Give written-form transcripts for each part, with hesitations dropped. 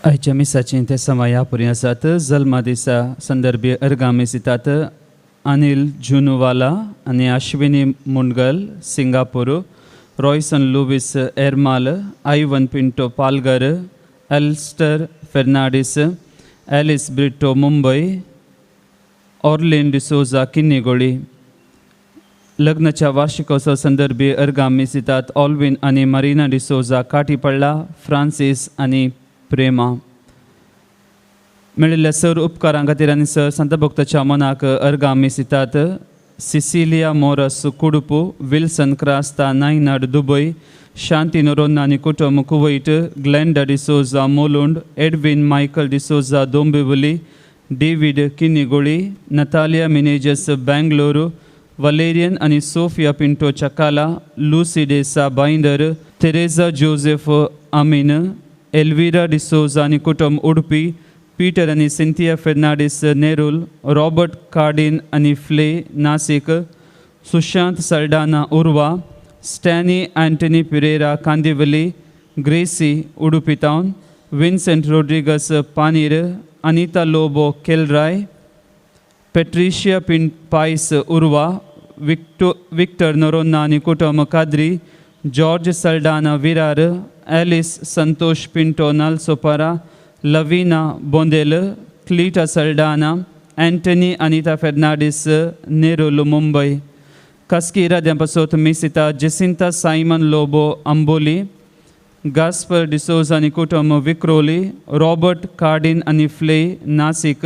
आयच्या मिसाचीं ते समाया पुरी आसात. जल्मा दिसा संदर्भी अर्गां मिसितात अनिल जुनुवाला आनी Ashwini Mundgal Singapore, Royson Lewis Ermal, Ivan Pinto Palghar, Alster Fernandes, Alice Brito Mumbai, Orlin D'Souza Kinnigoli. लग्नाच्या वार्षिकोत्सव संदर्भी अर्गां मिसितात ऑल्विन आनी मरिना डिसोजा काटीपळ्ळा, फ्रांसीस आनी प्रेमा. मेळिल्ल्या सर उपकारां खातीर आनी सर संतभक्ताच्या मनाक अर्गां मिसितात Cecilia Moras Kudupu, Wilson Crasta Nainad Dubai, Shanti Noronha आनी कुटुंब Kuwait, Glenda D'Souza Mulund, Edwin Michael D'Souza Dombivli, David Kinnigoli, Natalia Menezes Bengaluru, Valerian आनी Sophia Pinto Chakala, Lucy D'Sa Bhayandar, Teresa Joseph Amin, Elvira D'Souza आनी कुटुंब उडपी, Peter आनी Cynthia Fernandes Nerul, Robert कार्डीन आनी Phule Nashik, Sushant Saldanha Urwa, Stany Antony Pereira Kandivali, Gracy Udupi town, Vincent Rodrigues Panir, Anita Lobo Kelrai, Patricia pin Pais Urwa, Victor Noronha आनी कुटुंब Kadri, George Saldanha विरार, Alice Santosh Pinto Nalasopara, Lavina Bondel, Cleta Saldanha, Antony Anita Fernandes Nerul Mumbai. Kaski इराद्यां पासत मिसिता Jacinta Simon Lobo Amboli, Gaspard D'Souza आनी कुटुंब Vikhroli, Robert कार्डीन आनी Phule Nashik,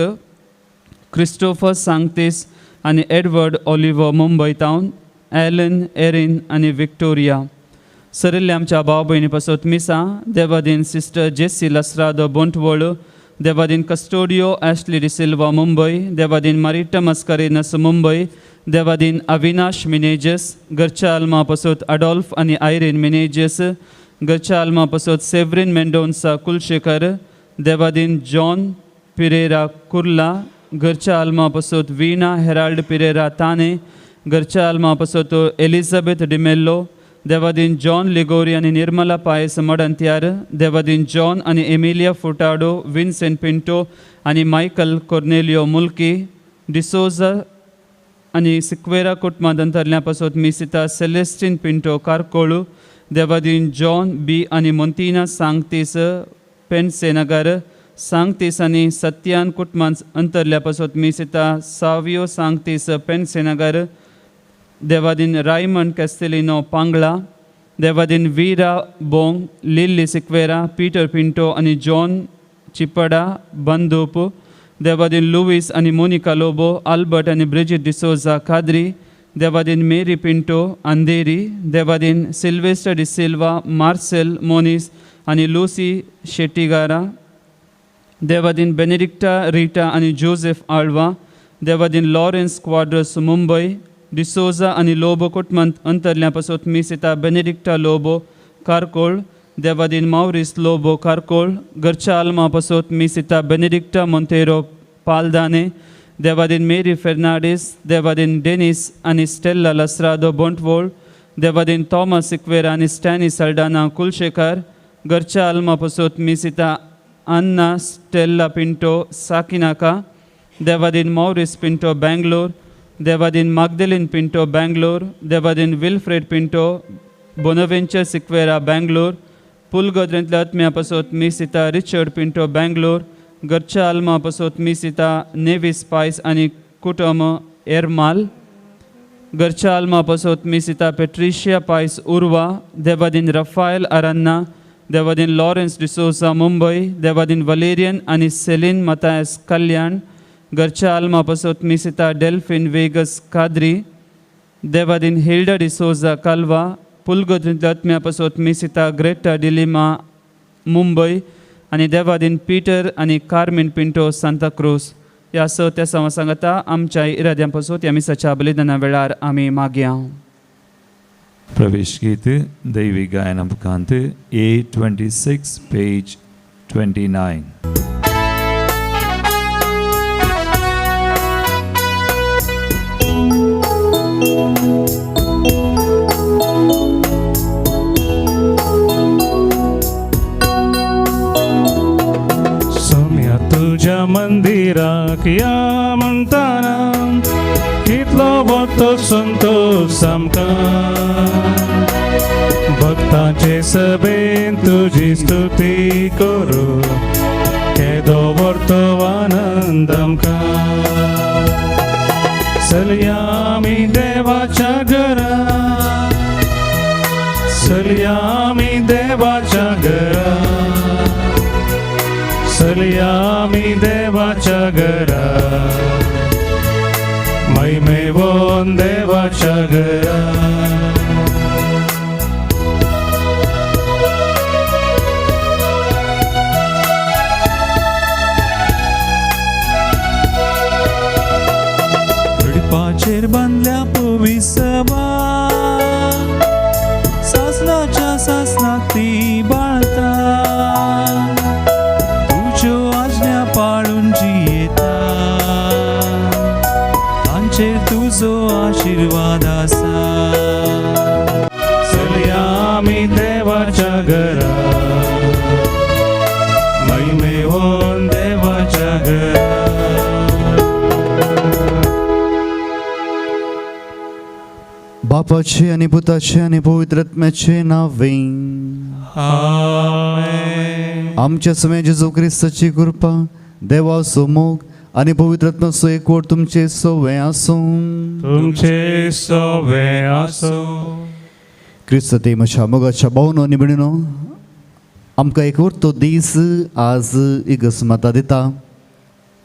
Christopher सांगतीस आनी Edward Oliver Mumbai town, Alan Erin आनी Victoria. सरिल्ल्या आमच्या भाव भयणी पासत मिसा देवादीन सिस्टर जेसी लसरादो बोंटवळ, देवादीन कस्टोडियो एशली डिसिल्वा मुंबय, देवादीन मारिटा मस्करेनस मुंबय, देवादीन अविनाश मिनेजस, घरच्या आल्मा पासत अडॉल्फ आनी आयरीन मिनेजस, घरच्या आल्मा पासत सेवरीन मेंडोन्सा कुलशेखर, देवादीन जॉन पिरेरा कुर्ला, घरच्या आल्मा पासत वीणा हेराल्ड पिरेरा ताने, घरच्या आल्मा पासत Elizabeth D'Mello, Devadin John Liguori आनी निर्मला पायस मडंत्यार, देवादीन जॉन आनी एमिलिया फुटाडो, विन्सेंट पिंटो आनी मायकल कोर्नेलियो मुल्की, डिसोजा आनी सिक्वेरा कुटुंबांत अंतरल्या पासत मिसिता सेलेस्टीन पिंटो कारकोळू, देवादीन जॉन बी आनी मोंतिना सांगतीस पेनसेनगर, सांगतीस आनी सत्यान कुटुंबांत अंतरल्या पासत मिसिता सावियो सांगतीस पेनसेनगर, देवादीन रायमंड कॅस्टेलिनो पांगळा, देवादीन वीरा बोंग, लिल्ली सिक्वेरा, पीटर पिंटो आनी जॉन चिपडा बंदूप, देवादीन लुवीस आनी मोनिका लोबो, आल्बर्ट आनी ब्रिजिट डिसोजा काद्री, देवादीन मेरी पिंटो अंधेरी, देवादीन सिल्वेस्टर डिसिल्वा, मार्सेल मोनीस आनी लुसी शेट्टीगारा, देवादीन बेनेडिक्टा रिटा आनी जोसेफ आळवा, देवादीन लॉरेन्स क्वाड्रस मुंबय, डिसोजा आनी लोबो कुटुंबांत अंतरल्या पासत मिसिता बेनेडिक्टा लोबो कारकोळ, देवादीन मावरीस लोबो कारकोळ, घरच्या आल्मा पासत मिसिता बेनेडिक्टा मोंतेरो पालदाने, देवादीन मेरी फेर्नांडीस, देवादीन डेनिस आनी स्टेल्ला लसरादो बोंटवोळ, देवादीन थॉमस सिक्वेरा आनी स्टॅनी सल्डाना कुलशेखर, घरच्या आल्मा पासत मिसिता अन्ना स्टेल्ला पिंटो साकिनाका, देवादीन मॉरिस पिंटो बेंगलोर, देवादीन मागदेलीन पिंटो बेंगलोर, देवादीन विल्फ्रेड पिंटो बोनवेंचर सिक्वेरा बेंगलोर, पुलगद्रेंतल्या आत्म्या पासत मिसिता रिचर्ड पिंटो बेंगलोर, घरच्या आल्मा पासत मिसिता नेवीस पायस आनी कुटुंब एरमाल, घरच्या आल्मा पासत मिसिता पेट्रिशिया पायस उर्वा, देवादीन रफायल अरन्ना, देवादीन लॉरेन्स डिसोजा मुंबय, देवादीन वलेरियन आनी सेलीन मतायस कल्याण, घरच्या आल्मा पासत मिसिता डेल्फिन वेगस काद्री, देवादीन हिल्डा डिसोजा कालवा, पुलगद्रींतल्या आत्म्या पासत मिसिता ग्रेटा डिलिमा मुंबय आनी देवादीन पीटर आनी कार्मीन पिंटो सांताक्रूज. ह्या स त्या सवा सांगता आमच्या इराद्यां पासत ह्या मिसाच्या बलिदाना वेळार आमी मागया. प्रवेश गीत दैवी गायन मुखांत A26 page 29. तुज्या मंदिराक या म्हणटाना कितलो व्हडलो संतोश आमकां. भक्तांचे सभेन तुजी स्तुती करूं केदो व्हडलो आनंद आमकां. चलया आमी देवाच्या घरा, चलया आमी देवाच्या घरा, चलया आमी देवाच्या घरा, महिमेवोन देवाच्या घरा. उडपाचेर बांदल्या पवी सभा, सासणाच्या सासणाक ती बाळता, तुज्यो आज्ञा पाळून जियेता, तांचेर तुजो आशिर्वाद आसा. चलया आमी देवाच्या घरा, महिमेवोन देवाच्या घरा. बापाचे आनी पुताचे आनी पवित्र आत्म्याचे नावे. आमेन. आमच्या समय जेजू क्रिस्ताची कृपा, देवाचो मोग आनी पवित्र आत्म्याचो एकवट तुमचे सवे आसूं. तुमचे सोवे आसूं. क्रिस्त ते म्हज्या मोगाच्या भावनो आनी भयणीनो, आमकां एक उरतो दीस आज इगर्ज माता दिता.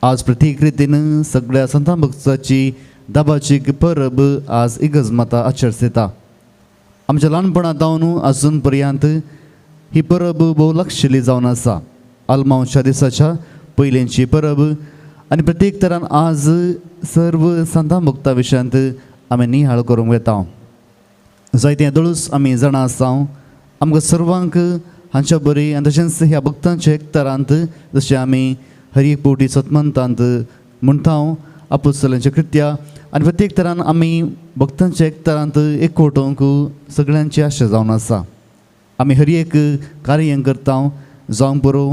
आज प्रत्येक रितीन सगळ्या संतां भक्ताची दाबाची परब आज इगर्ज माता आचरता. आमच्या ल्हानपणा जावन आजून पर्यंत ही परब भोव लागशिल्ली जावन आसा. आलमांवच्या दिसाच्या पयलींची परब आनी प्रत्येक तरान आज सर्व संतां भक्ता विशयांत आमी निहाळ करूंक वेता. जायते दळूस आमी जाणा आसा, आमकां सर्वांक हांच्या बरी आनी तशेंच ह्या भक्तांच्या एकतारांत जशें आमी हर एक फावटी सतमंतांत म्हणटा आपोस्तलांच्या कृत्या आनी प्रत्येक तरान आमी भक्तांच्या एकतारांत एकवटोवंक सगळ्यांची आशा जावन आसा. आमी हर एक कार्य करता, जावं पुरो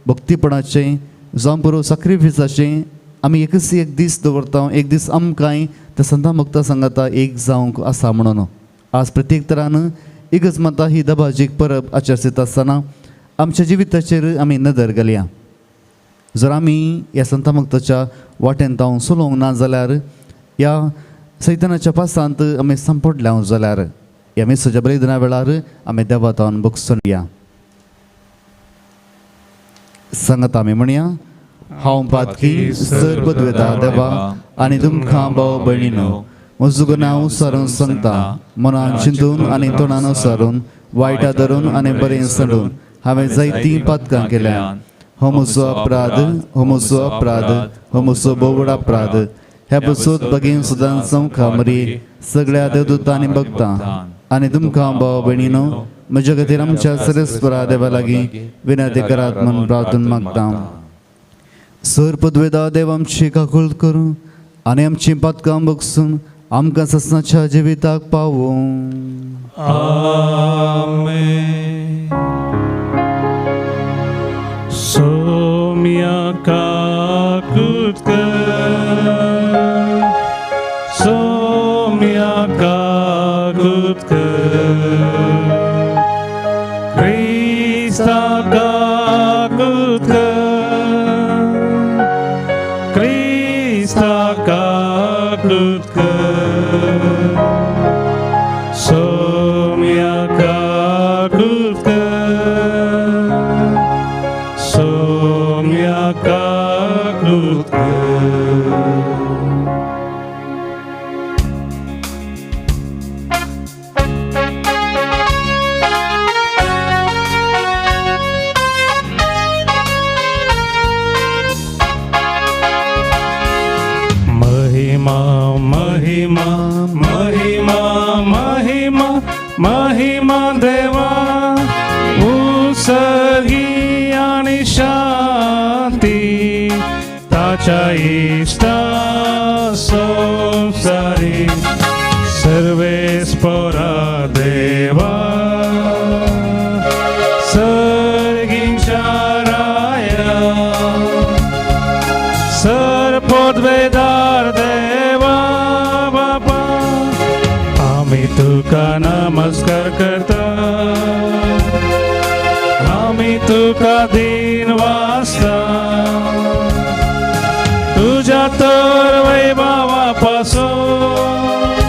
भक्तीपणाचें, जावं पुरो साक्रिफिसाचें, आमी एकच एक दीस दवरता, एक दीस आमकांय त्या संतां भक्ता सांगाता एक जावंक आसा म्हणून. आज प्रत्येक तरान इगर्ज माता ही दबाजीक परब आचरित आसतना आमच्या जिविताचेर आमी नदर घालया. जर आमी ह्या संतां भक्ताच्या वाटेन तावन चलोवंक ना जाल्यार, ह्या सैतानाच्या पासांत आमी सांपडल्या जाल्यार, ह्या मिसाच्या बलिदाना वेळार आमी देवा तावन भोगसणया. सांगात आमी म्हणया, हांव पातकी सर्वद्वेता देवा आनी तुमकां भाव भयणीनो म्हजो गुन्यांव सारून सांगता, मनान चिंतून आनी तोंडान सारून, वायटा धरून आनी बरें सोडून हांवें जायतीं पातकां केल्या. हो म्हजो अपराध, हो म्हजो अपराध, हो म्हजो भोव अपराध. ह्या बसोत बगीन सुदान संखा मरी सगळ्या देवदूतांनी भक्तां आनी तुमकां भाव भयणीनो म्हज्या खातीर आमच्या सरस्परा देवा लागीं विनंती करात म्हूण प्रार्थना मागता. सर पदवेदा देव आमची काकूळ करूं आनी आमची पातकां बगसून आमकां ससनाच्या जिविताक पावों. आमेन. सोम्या काकूत कर, सोम्या काकूत कर, क्रिस्ता काकूत कर, क्रिस्ता काकूत कर, सोम्या काकूत कर, सोम्या काकूत कर. महिमा महिमा महिमा महिमा महिमा देवा उसगी आणि शांती ताच्या इष्टा संसारी सर्वेस्परा देवा सर्गींच्या राया. तुज्या दीन वासता तुज्या तर वैभवा पासून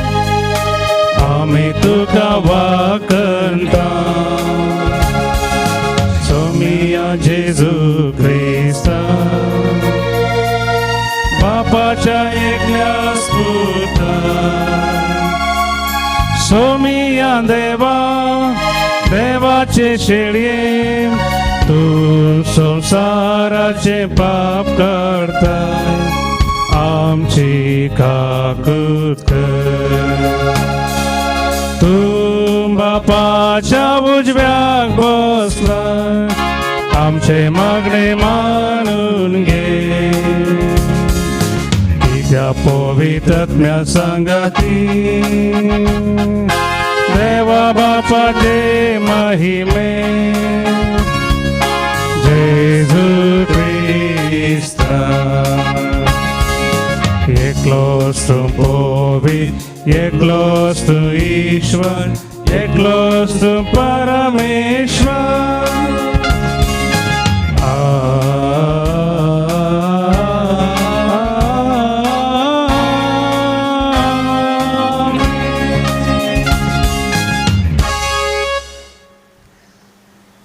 आमी तुका वाकंता सोमिया जेजू क्रिस्ता बापाच्या एकल्या स्फूर्ता सोमिया देवा देवाचे शेळये तू संसाराचे पाप करता आमची काकूत कर. तू बापाच्या उजव्याक बसला आमचे मागणे मानून घे. त्या पवित्रत्म्या सांगाती देवा बापाचे महिमे जेजू क्रिस्ता. एकलोच तूं पवित्र एकलोच तूं ईश्वर एकलोच तूं परमेश्वर.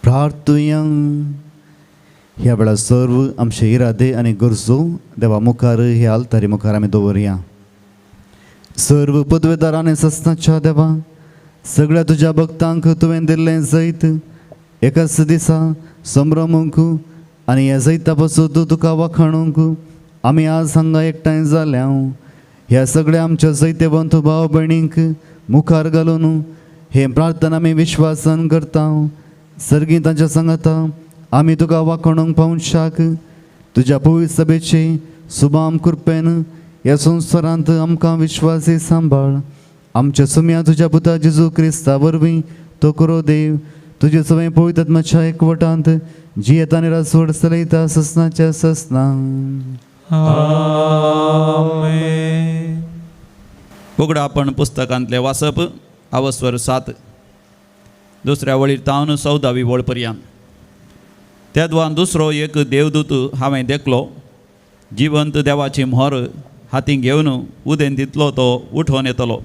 प्रार्थुया. ह्या वेळार सर्व आमचे इरादे आनी गरजो देवा मुखार ह्या आल्तारी मुखार आमी दवरया. सर्व पदवेदार आनी सस्नाच्या देवा सगळ्या तुज्या भक्तांक तुवें दिल्लें जैत एकाच दिसा संभ्रमूंक आनी ह्या जैता पासून तूं तुका वाखाणूंक आमी आज हांगा एकठांय जाल्या. ह्या सगळ्या आमच्या जैतेवंत भाव भयणींक मुखार घालून हे प्रार्थना आमी विश्वासान करता. सर्गी तांच्या सांगाता आमी तुका वाखणूंक पावशाक तुज्या पवित्र सभेचे सुबाम कृपेन ह्या संवसारांत आमकां विश्वासी सांबाळ. आमच्या सुम्या तुज्या पुता जेजू क्रिस्ता वरवीं तो करो देव तुजे सवय पवित्र आत्म्याच्या एकवटांत जियेता आनी राजवट चलयता ससनाच्या ससना. आमेन. उगडा आपण पुस्तकांतले वाचप आवस्वर 7 दुसऱ्या वळीर तावन 14वी वळ पर्यंत. तेदवान दुसरो एक देवदूत हांवें देखलो जिवंत देवाची म्होर हाती घेवन उदेंतींतलो तो उठोवन येतलो.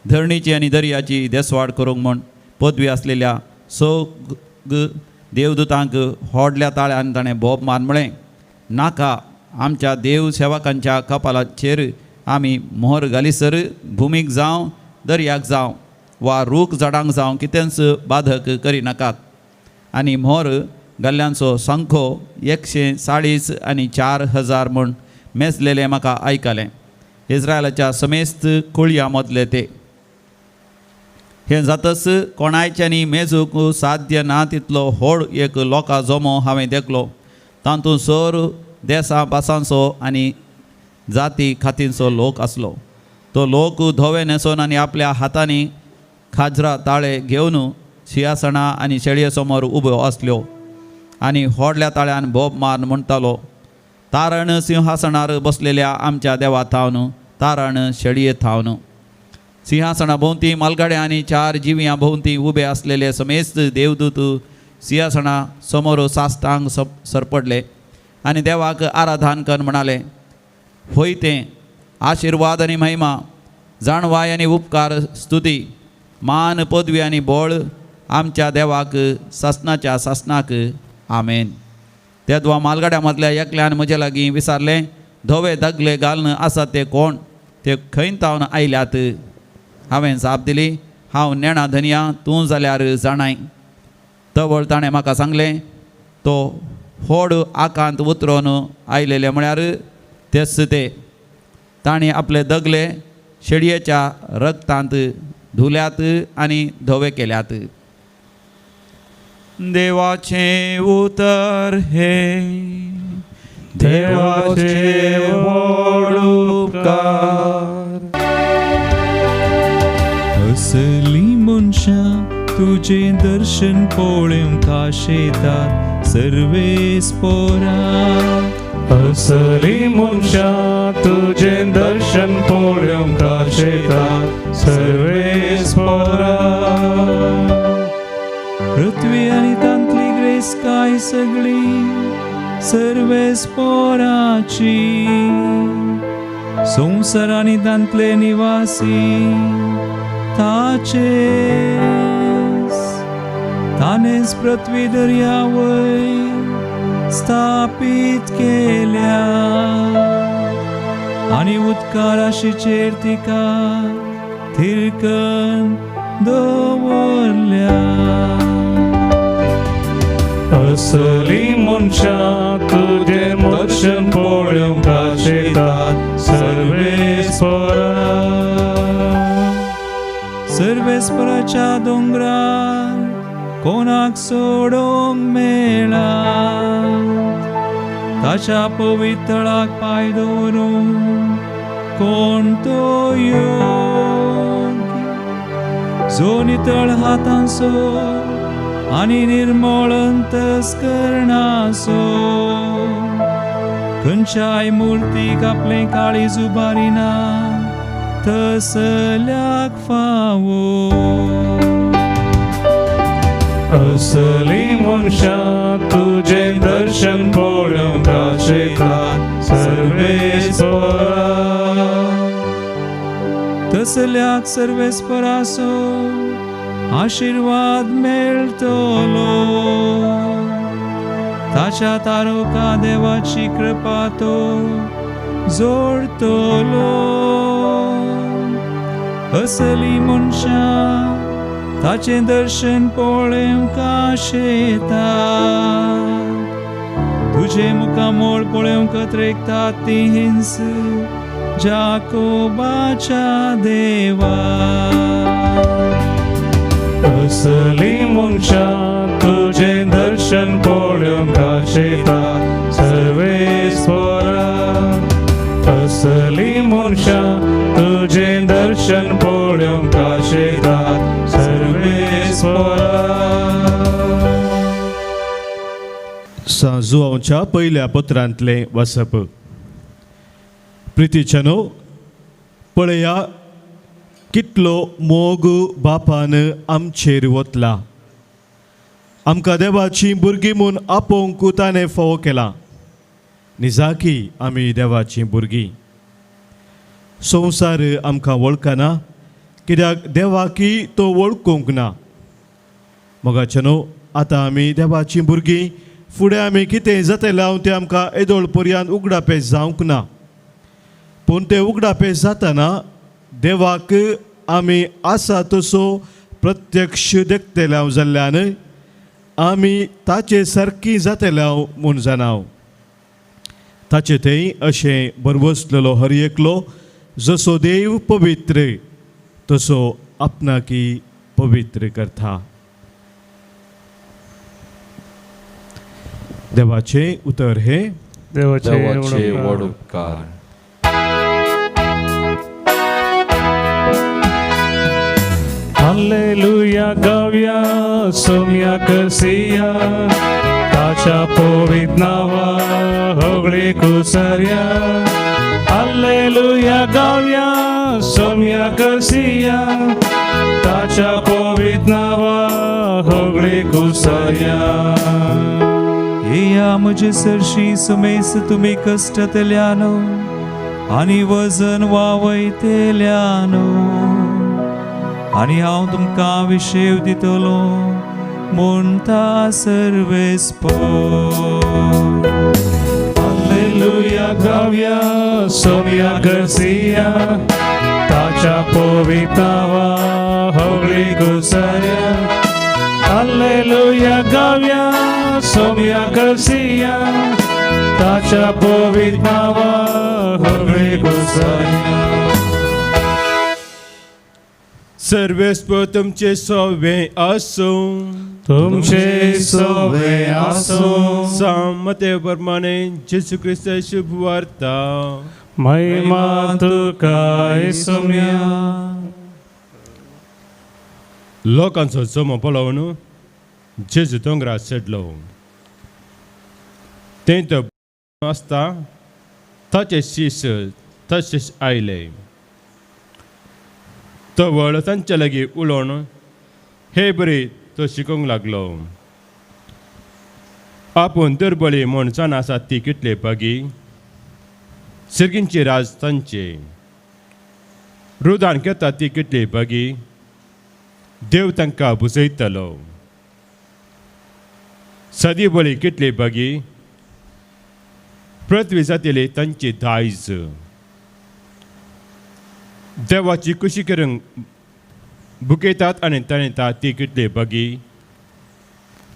धरणीची आनी दर्याची देसवाड करूंक म्हूण पदवी आसलेल्या स देवदूतांक व्हडल्या ताळ्यान ताणें बोब मार म्हळें, नाका आमच्या देव सेवकांच्या कपालाचेर आमी मोहर घालीसर भुमीक जावं दर्याक जावं वा रूख झाडांक जावं कितेंच बाधक करिनाकात. आनी मोहर घाल्ल्यांचो संखो 140 आनी 4000 म्हूण मेजलेलें म्हाका आयकलें. इस्रायलाच्या समेस्त कुळयां मदले ते. हें जातच कोणायच्यांनी मेजूंक साध्य ना तितलो व्हड एक लोकां जमो हांवें देखलो. तातूंत सर देसां भासांचो आनी जाती खातींचो लोक आसलो. तो लोक धवे न्हेसोन आनी आपल्या हातांनी खाजरा ताळे घेवन शिंयासणां आनी शेळये समोर उब्यो आसल्यो आनी व्हडल्या ताळ्यान बोब मारून म्हणटालो, तारण सिंहासनार बसलेल्या आमच्या देवा थावन, तारण शेळये थावन. सिंहासना भोंवती मालगाड्या आनी 4 जिव्यां भोंवती उबे आसलेले समेस्त देवदूत सिंहासना समोर साष्टांग सरपडले आनी देवाक आराधन कर म्हणाले, होय तें आशिर्वाद आनी महिमा, जाणवाय आनी उपकार, स्तुती, मान, पदवी आनी बळ आमच्या देवाक सासनाच्या सासनाक. आमेन. तेदवा मालगाड्या मदल्या एकल्यान म्हजे लागीं विचारलें, धवे दागले घालून आसा ते कोण, ते खंय तावन आयल्यात? हांवें जाप दिली, हांव नेणा धनया, तूं जाल्यार जाणाय. तवळ ताणें म्हाका सांगलें, तो व्हड आकांत उतरोन आयलेले म्हळ्यार तेच ते. ताणें आपले दगले शेळयेच्या रक्तांत धुल्यात आनी धवे केल्यात. देवाचें उतर हे देवाचे व्हड उपकार. असली मनशां तुजें दर्शन पळोवंक आशेतात सर्वेस पोरा. असली मनशां तुजें दर्शन पळोवंक आशेतात सर्वेस पोरा. पृथ्वी आनी तांतली ग्रेस गिरेस्काय सगळी सर्वेस्पोराची संवसार आनी तांतले निवासी ताचेच ताणेच पृथ्वी दर्यावयर स्थापीत केल्या आनी उदका राशीचेर तिका थिरकन दवरल्या. असली मनशां तुजें दर्शन पळोवंक आशेतात सर्वेस्परा. सर्वेस्पराच्या दोंगरार कोणाक सोडोवंक मेळा, ताच्या पवित्रळाक पांय दवरून कोण तो योग्य, जो नितळ हातांचो आनी निर्मळ अंतस्करणाचो, खंयच्याय मुर्तीक आपलें काळीज उबारिना तसल्याक फावो. असली मनशां तुजें दर्शन पळोवंक आशेतात सर्वेस्परा. तसल्याक सर्वेस्पराचो आशिर्वाद मेळटलो, ताच्या तारोका देवाची कृपा तो जोडटलो. असली मनशां ताचें दर्शन पळोवंक आशेतात, तुजें मुखामळ पळोवंक त्रेकतात ती हिंस जाकोबाच्या देवा. असली मनशां तुजें दर्शन पळोवंक आशेतात सर्वेस्परा. असली मनशां तुजें दर्शन पळोवंक आशेतात सर्वेस्परा. जुवांच्या पयल्या पत्रांतलें वाचप. प्रितीच्यानो, पळया कितलो मोग बापान आमचेर वतला. आमकां देवाची भुरगीं म्हूण आपोवंक ताणें फावो केला. निजाकी आमी देवाचीं भुरगीं. संवसार आमकां वळखना कित्याक देवाकी तो वळखूंक ना. मोगाच्यानो, आतां आमी देवाचीं भुरगीं, फुडें आमी कितें जातलें तें आमकां येदोळ पर्यंत उगडापें जावंक ना. पूण तें उगडापें जातना देवाक आमी आसा तसो प्रत्यक्ष देखतले जाल्ल्यान आमी ताचे सारकी जातले म्हूण जाणाव. ताचे थंय अशें बरवसलेलो हर एकलो जसो देव पवित्र तसो आपणाकी पवित्र करता. देवाचें उतर हे देवाचे व्हड उपकार. हालेलुया गावया सोम्या करसिया, ताच्या पवित्र नांवा होगळी कुसर्या. हालेलुया गावया सोम्या करसिया, ताच्या पवित्र नांवा होगळी कुसर्या. येया म्हजे सरशी सुमेस तुमी कश्टतल्यानो आनी वजन वावयतल्यानो, आनी हांव तुमकां विशेव दितलो म्हणटा सर्वेस्पर. हालेलुया गावया सोम्या करसिया, ताच्या पवित्र नांवा होगळी कुसर्या. हालेलुया गावया सोम्या करसिया, ताच्या पवित्र नांवा होगळी कुसर्या. सर्वेस्पर तुमचे सवे आसूं, तुमचे सवे आसूं. सामते प्रमाणे जेजू क्रिस्ता शुभ वार्ता. महिमा तुका सोम्या. लोकांचो जमो पळोवन जेजू दोंगरार चडलो. थंय तो आसता ताचे शीस तशेच आयले. तो व्हड तांचे लागीं उलोवन हे बरी तो शिकोवंक लागलो. आपूण दुर्बळी म्हूण जाणा आसात ती कितले बगी सिरगींची राज तांचे. रुदान घेता ती कितली बगी देव तांकां बुजयतलो. सदी बळी कितली बगी पृथ्वी जातली तांची दायज. देवाची कुशी करूंक बुकयतात आनी तणयतात ती कितली बगी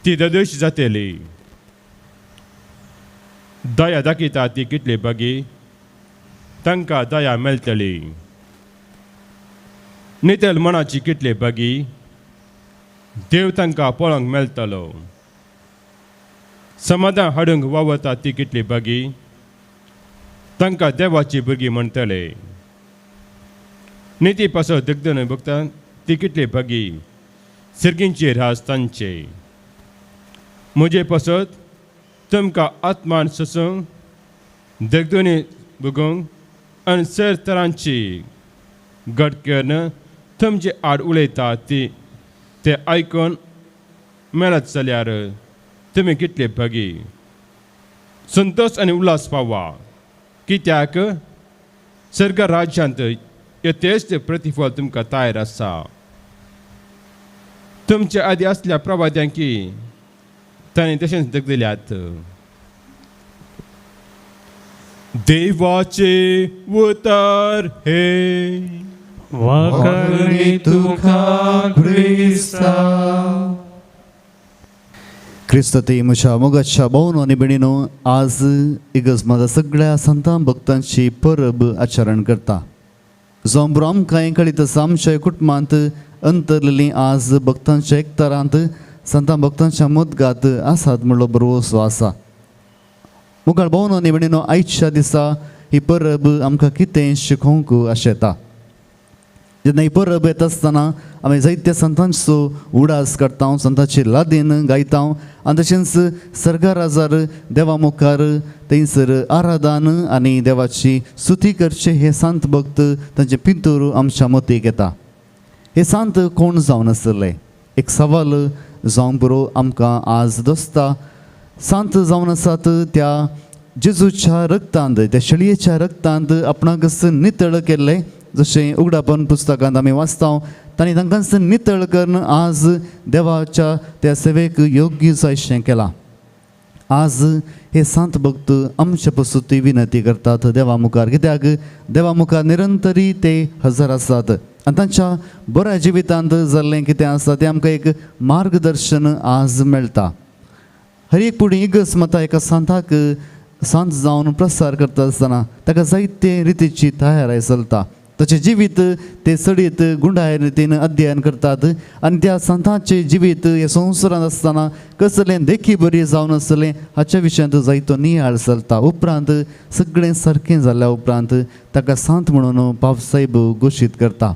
ती ददोश जातली. दया दाखयता ती कितली बगी तांकां दया मेळटली. नितळ मनाची कितली बगी देव तांकां पळोवंक मेळटलो. समाधान हाडूंक वावरता ती कितली बगी तांकां देवाची भुरगीं म्हणटले. निती पासत दगदन भोगता ती कितली बगी सिरगींची राज तांचे. म्हजे पासत तुमकां आत्मान सोसूंक दगदुनी भोगूंक आनी सर तरांची गट करून तुमचे आड उलयता ती ते आयकून मेळत जाल्यार तुमी कितले बगी संतोश आनी उल्हास पावा, कित्याक सर्ग राज्यांत यथेश्ट प्रतिफळ तुमकां तयार आसा. तुमचे आदी आसल्या प्रवाद्यांकी तांणी तशेंच दगदिल्यात. देवाचे उतर हे वाकणी तुका क्रिस्ता. क्रिस्तती म्हज्या मोगाच्या भोवन आनी भयणीनो, आज इगर्ज म्हाजा सगळ्या संतां भक्तांची परब आचरण करता. जावं बरो आमकां कळीत आसा आमच्या कुटुंबांत अंतरलेली आज भक्तांच्या एकतारांत संतां भक्तांच्या मुदगात आसात म्हणलो बरोसो आसा. मुखार भोवन आनी भयणीनो, आयच्या दिसा ही परब आमकां कितें शिकोवंक आशेता. जेन्ना ही परब येता आसतना आमी जायत्या संतांचो उडास करता, संतांची लादीन गायता आनी तशेंच सर्गाराजार देवा मुखार थंयसर आराधन आनी देवाची स्तुती करचे हे संत भक्त तांचे पिंतूर आमच्या मतीक येता. हे संत कोण जावन आसले एक सवाल जावंक बरो आमकां आज दसता. संत जावन आसात त्या जेजूच्या रक्तांत, त्या शेळयेच्या रक्तांत आपणाकच नितळ केल्लें, जशें उगडापण पुस्तकांत आमी वाचता तांणी तांकांच नितळ करून आज देवाच्या त्या सेवेक योग्य जायशें केलां. आज हे संत भक्त आमचे पसून ती विनंती करतात देवा मुखार, कित्याक देवा मुखार निरंतरी ते हजर आसात आनी तांच्या बऱ्या जिवितांत जाल्लें कितें आसा तें आमकां एक मार्गदर्शन आज मेळटा. हर एक पुणी इगर्ज माता एका संताक संत जावन प्रसार करता आसतना ताका जायते रितीची तयाराय चलता. ताचें जिवीत ते चडीत गुंडाय रितीन अध्ययन करतात आनी त्या संतांचें जिवीत हे संवसारांत आसतना कसलें देखी बरी जावन आसलें हाच्या विशयांत जायतो नियाळ चलता. उपरांत सगळें सारकें जाल्या उपरांत ताका संत म्हणून पावसायब घोशीत करता.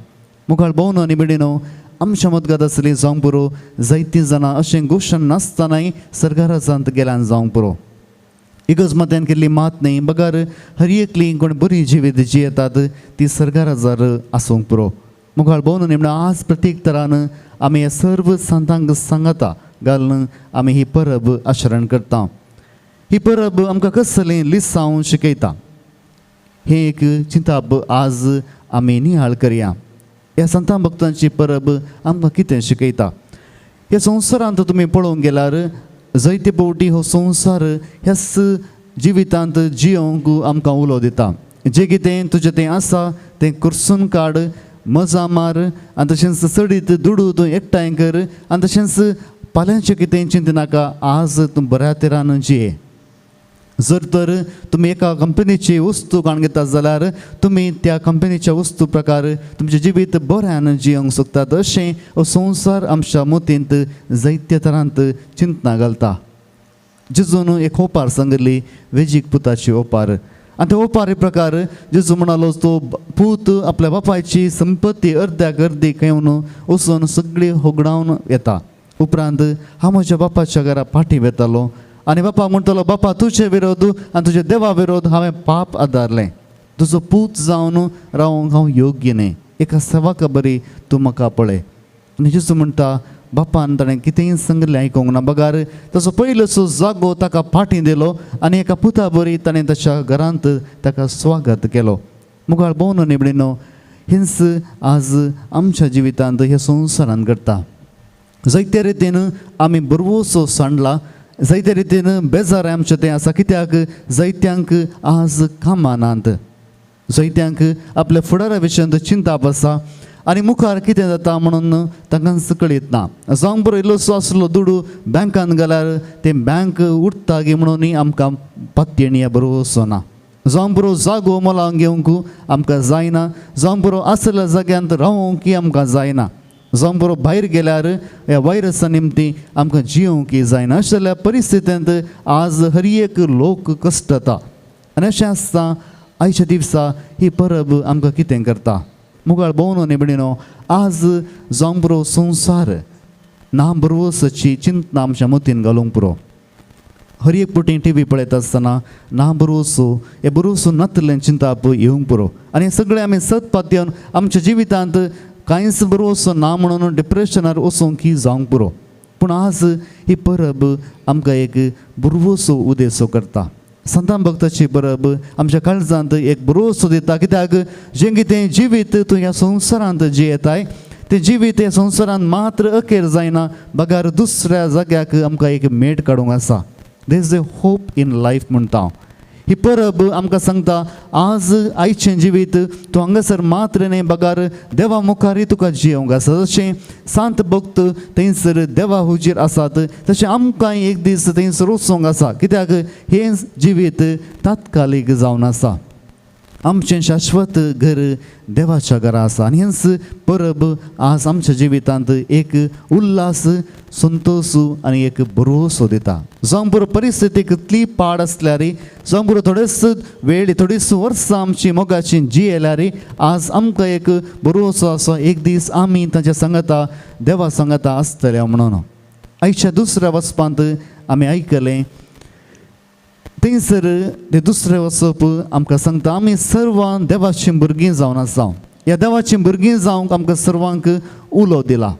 मुखार भोवन आनी भयणीनो, आमच्या मदगात आसली जावंक पुरो जायतीं जाणां अशें घोशण नासतनाय सरकारांत गेल्यान जावंक पुरो. इगर्ज मात्यान केल्ली मात न्हय बगर हर एकली कोण बरी जिवीत जियेतात ती सरकाराजार आसूंक पुरो. मुखार भोवन निमणा आज प्रत्येक तरान आमी हे सर्व संतांक सांगाता घालून आमी ही परब आचरण करता. ही परब आमकां कसलें लिसांव शिकयता हें एक चिंताप आज आमी निहाळ करया. ह्या संतां भक्तांची परब आमकां कितें शिकयता? ह्या संवसारांत तुमी पळोवंक गेल्यार जायते फावटी हो संवसार ह्याच जिवितांत जियोंक आमकां उलो दिता. जें कितें तुजें तें आसा तें करसून काड, मजा मार आनी तशेंच चडीत दुडू तूं एकठांय कर आनी तशेंच फाल्यांचें कितें चिंतनाका, आज तूं बऱ्या तरान जिये. जर तर तुमी एका कंपनीची वस्तू काडून घेतात जाल्यार तुमी त्या कंपनीच्या वस्तू प्रकार तुमचें जिवीत बऱ्यान जियोंक शकतात. अशें हो संवसार आमच्या मतींत जायत्या तरांत चिंतना घालता. जेजून एक ओपार सांगिल्ली, वेजीक पुताची ओपार. आनी ते ओपारी प्रकार जेजू म्हणालो तो पूत आपल्या बापायची संपत्ती अर्द्याक अर्दी घेवन वचून सगळी होगडावन येता. उपरांत हांव म्हज्या बापाच्या घरा फाटीं वेतालो आनी बापा म्हणटलो, बापा तुजे विरोध आनी तुजे देवा विरोध हांवें पाप आदारलें, तुजो पूत जावन रावंक हांव योग्य न्हय, एका सेवाका बरी तूं म्हाका पळय. आनी जेजू म्हणटा बापान ताणें कितेंय सांगलें आयकूंक ना बगार ताचो पयलोचो जागो ताका फाटीं दिलो आनी एका पुता बरी ताणें ताच्या घरांत ताका स्वागत केलो. मुखार भोवन निबडिनो हिंस आज आमच्या जिवितांत ह्या संवसारांत घडटा. जायते रितीन आमी बरवसो सांडला, जायते रितीन बेजार आमचें तें आसा कित्याक जायत्यांक आज कामां नात, जायत्यांक आपल्या फुडारा विशयांत चिंताप आसा आनी मुखार कितें जाता म्हणून तांकां कळीत ना. जावंक बरो इल्लोसो आसलो दुडू बँकान घाल्यार तें बँक उरता गी म्हणून आमकां पातयेणी बरोसो ना. जावंक बरो जागो मोलांक घेवंक आमकां जायना, जावंक बरो आसल्या जाग्यांत रावंक आमकां जायना, जावंक बरो भायर गेल्यार ह्या वायरसा निमती आमकां जियोंक जायना. अशें जाल्यार परिस्थितींत आज हर एक लोक कश्टता आनी अशें आसता आयच्या दिसा ही परब आमकां कितें करता. मुखार भोवन निबडिनो आज जावंक बरो संवसार ना बरोवसाची चिंतना आमच्या मतीन घालूंक पुरो. हर एक पुटी टी व्ही पळयता आसतना ना बरोवसो हे बरोवसो नातलें चिंताप येवंक पुरो. आनी सगळें आमी सत पातयेवन आमच्या जिवितांत कांयच बरोवसो ना म्हणून डिप्रेशनार वचूंक ही जावंक पुरो. पूण आज ही परब आमकां एक बरवसो उदेसो करता. संतान भक्ताची परब आमच्या काळजांत एक बरोवसो दिता कित्याक जें कितें जिवीत तूं ह्या संवसारांत जियेताय तें जिवीत ह्या संवसारांत मात्र अखेर जायना बगार दुसऱ्या जाग्याक आमकां एक मेट काडूंक आसा. There is a hope in life म्हणटा हांव. ही परब आमकां सांगता आज आयचें जिवीत तूं हांगासर मात्र न्हय बगार देवा मुखारय तुका जियोंक आसा. जशें सांत भक्त थंयसर देवा हुजीर आसात तशें आमकां एक दीस थंयसर वचूंक आसा कित्याक हें जिवीत तात्कालीक जावन आसा. आमचें शाश्वत घर देवाच्या घरा आसा आनी हेंच परब आज आमच्या जिवितांत एक उल्हास, संतोश आनी एक भरोसो दिता. जावं बरो परिस्थिती कितली पाड आसल्यार, जावं बरो थोडेच वेळ थोडीच वर्सां आमची मोगाची जियेल्यार आज आमकां एक भरोसो आसा एक दीस आमी तांच्या सांगाता देवा सांगाता आसतले म्हणून. आयच्या दुसऱ्या वचपांत आमी आयकलें थंयसर ते दुसरें वचप आमकां सांगता आमी सर्वां देवाचीं भुरगीं जावन आसा. ह्या देवाचीं भुरगीं जावंक आमकां सर्वांक उलो दिला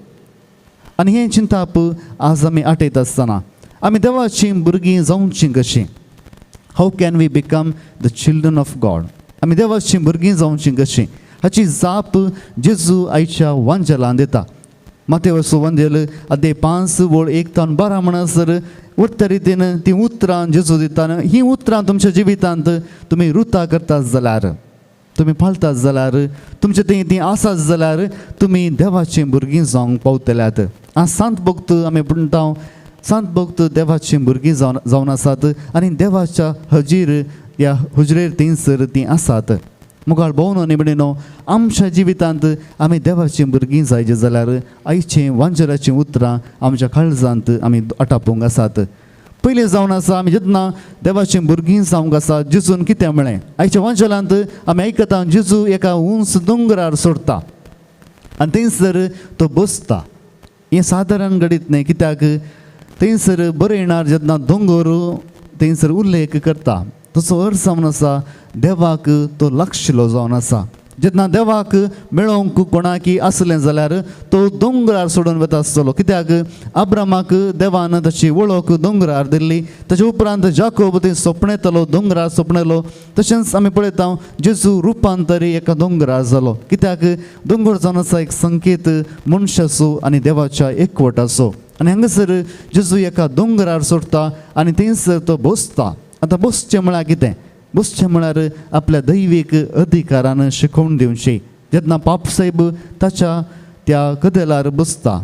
आनी हें चिंताप आज आमी आठयता आसतना आमी देवाचीं भुरगीं जावचीं कशीं? How can we become the children of God? आमी देवाचीं भुरगीं जावचीं कशीं हाची जाप जेजू आयच्या वांजेलान दिता. मातेवसो वांजेल अध्याय 5 वळ 1 ते 12 म्हणसर उरत्या रितीन तीं उतरां जेजू दिता. हीं उतरां तुमच्या जिवितांत तुमी रुता करतात जाल्यार, तुमी पाळतात जाल्यार, तुमचे थंय तीं आसात जाल्यार तुमी देवाचीं भुरगीं जावंक पावतल्यात. आज सांत भक्त आमी म्हणटा सांत भक्त देवाचीं भुरगीं जावन आसात आनी देवाच्या हजीर ह्या हुजरेर थंयसर तीं आसात. मुखार भोवन निबडिनो आमच्या जिवितांत आमी देवाचीं भुरगीं जायचे जाल्यार आयचीं वांजेलाचीं उतरां आमच्या काळजांत आमी आटापूंक आसात. पयलीं जावन आसा आमी जेन्ना देवाचीं भुरगीं जावंक आसा जेजून कितें म्हळें आयच्या वांजेलांत आमी आयकता जेजू एका उंच दोंगरार सोडटा आनी थंयसर तो बसता. हें सादारण घडीत न्हय कित्याक थंयसर बरयणार जेन्ना दोंगर थंयसर उल्लेख करता तसो अर्थ जावन आसा देवाक तो लागशिल्लो जावन आसा. जेन्ना देवाक मेळोवंक कोणाकी आसलें जाल्यार तो दोंगरार सोडून वता आसतलो कित्याक अब्रामाक देवान ताची वळख दोंगरार दिल्ली. ताचे उपरांत जाकोब थंय सोंपणेतलो दोंगरार सोंपणेलो. तशेंच आमी पळयता जेजू रुपांतरी एका दोंगरार जालो कित्याक दोंगर जावन आसा एक संकेत मनशाचो आनी देवाच्या एकवटाचो. आनी हांगासर जेजू एका दोंगरार सोडटा आनी थंयसर तो बसता. आतां बसचें म्हळ्यार कितें? बसचें म्हळ्यार आपल्या दैवीक अधिकारान शिकोवन दिवची. जेन्ना पापसाहेब ताच्या त्या कदेलार बसता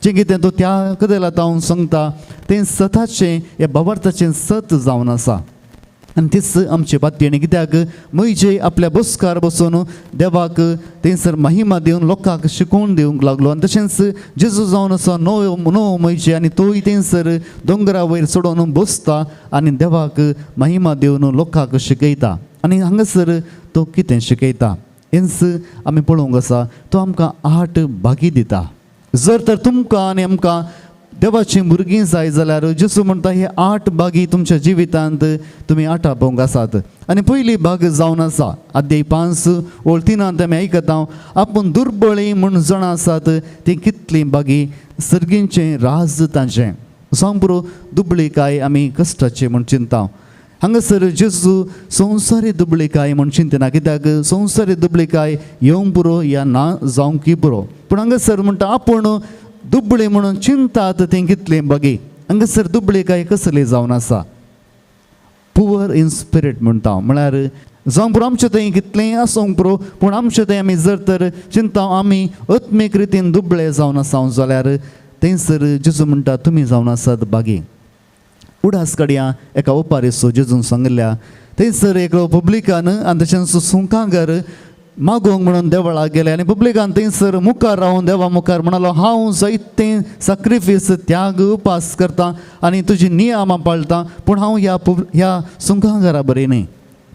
जें कितें तो त्या कदेलार हांव सांगता तें सताचें ह्या भावार्थाचें सत जावन आसा. आनी तीच आमची पातयेणी कित्याक म्हजे आपल्या बसकार बसून देवाक थंयसर महिमा दिवन लोकांक शिकोवन दिवंक लागलो. आनी तशेंच जेजू जावन आसा नवो नवो म्हजे आनी तोय थंयसर दोंगरा वयर चडोवन बसता आनी देवाक महिमा दिवन लोकांक शिकयता. आनी हांगासर तो कितें शिकयता हेंच आमी पळोवंक आसा. तो आमकां 8 भागी दिता. जर तर तुमकां आनी आमकां देवाची भुरगीं जाय जाल्यार जेजू म्हणटा हे 8 बागी तुमच्या जिवितांत तुमी आटापोवंक आसात. आनी पयली भाग जावन आसा अध्याय 5 ओळ 3 आमी आयकता, आपूण दुर्बळी म्हूण जाणां आसात ती कितली बागी सर्गींचें राज तांचें. जावं पुरो दुबळीकाय आमी कश्टाचे म्हूण चिंता. हांगासर जेजू संवसारी दुबळीकाय म्हूण चिंतना, कित्याक संवसारी दुबळीकाय येवंक पुरो या ना जावंक पुरो, पूण हांगासर म्हणटा आपूण दुबळी म्हणून चिंतात ती कितली बागी. हांगासर दुबळीकाय कसली जावन आसा, पुवर इन स्पिरीट म्हणटा, म्हळ्यार जावंक पुरो आमचे थंय कितलें आसूंक पुरो, पूण आमचे थंय आमी जर तर चिंता आमी आत्मीक रितीन दुबळे जावन आसा जाल्यार थंयसर जेजू म्हणटा तुमी जावन आसात बागी. उडास काडया एका ओपारीचो जेजून सांगिल्ल्या, थंयसर एकलो पब्लिकान आनी तशेंच सुंकांगर मागोवंक म्हणून देवळाक गेले आनी पब्लिकान थंयसर मुखार रावन देवा मुखार म्हणालो, हांव जायते साक्रिफीस त्याग उपास करता आनी तुजी नियमां पाळटा, पूण हांव ह्या सुंकांगरा बरी न्ही.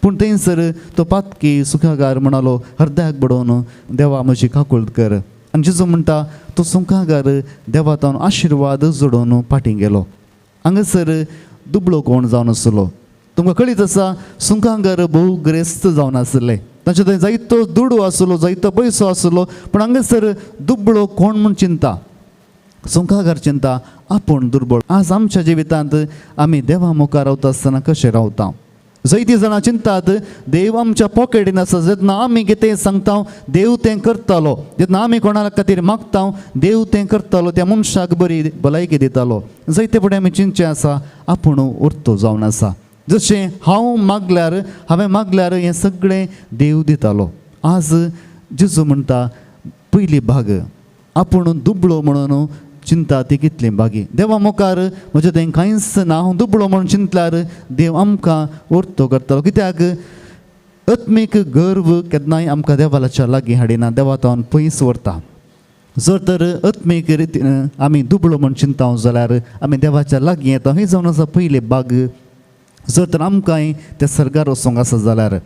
पूण थंयसर तो पातकी सुखागार म्हणालो, हरद्याक बडोवन देवा म्हजी काकुळट कर. आनी जेजू म्हणटा तो सुंकागार देवा तावन आशिर्वाद जोडोवन फाटीं गेलो. हांगासर दुबळो कोण जावन आसलो तुमकां कळीत आसा, सुंकांगर भोव ग्रेस्त जावन आसले, तांचे थंय जायतो दुडू आसलो, जायतो पयसो आसलो, पूण हांगासर दुबळो कोण म्हूण चिंता, सुंकागार चिंता आपूण दुर्बळ. आज आमच्या जिवितांत आमी देवा मुखार रावता आसतना कशें रावता? जायतीं जाणां चिंतात देव आमच्या पॉकेटीन आसा, जेन्ना आमी कितें सांगता देव तें करतालो, जेन्ना आमी कोणा खातीर मागता देव तें करतालो, त्या मनशाक बरी भलायकी दितालो. जायते फुडें आमी चिंतचें आसा आपूण उरतो जावन आसा, जशें हांव मागल्यार हांवें मागल्यार हें सगळें देव दितालो. आज जेजू म्हणटा पयली भाग आपूण दुबळो म्हणून चिंता ती कितली बागी. देवा मुखार म्हजें तें कांयच ना, हांव दुबळो म्हणून चिंतल्यार देव आमकां वर्तो करतलो, कित्याक आत्मीक गर्व केन्नाय आमकां देवाच्या लागीं हाडिना, देवा तावन पयस व्हरता. जर तर आत्मीक रितीन आमी दुबळो म्हूण चिंता जाल्यार आमी देवाच्या लागीं येता. ही जावन आसा पयली बाग. जर तर आमकांय त्या सर्गार वचूंक आसा जाल्यार.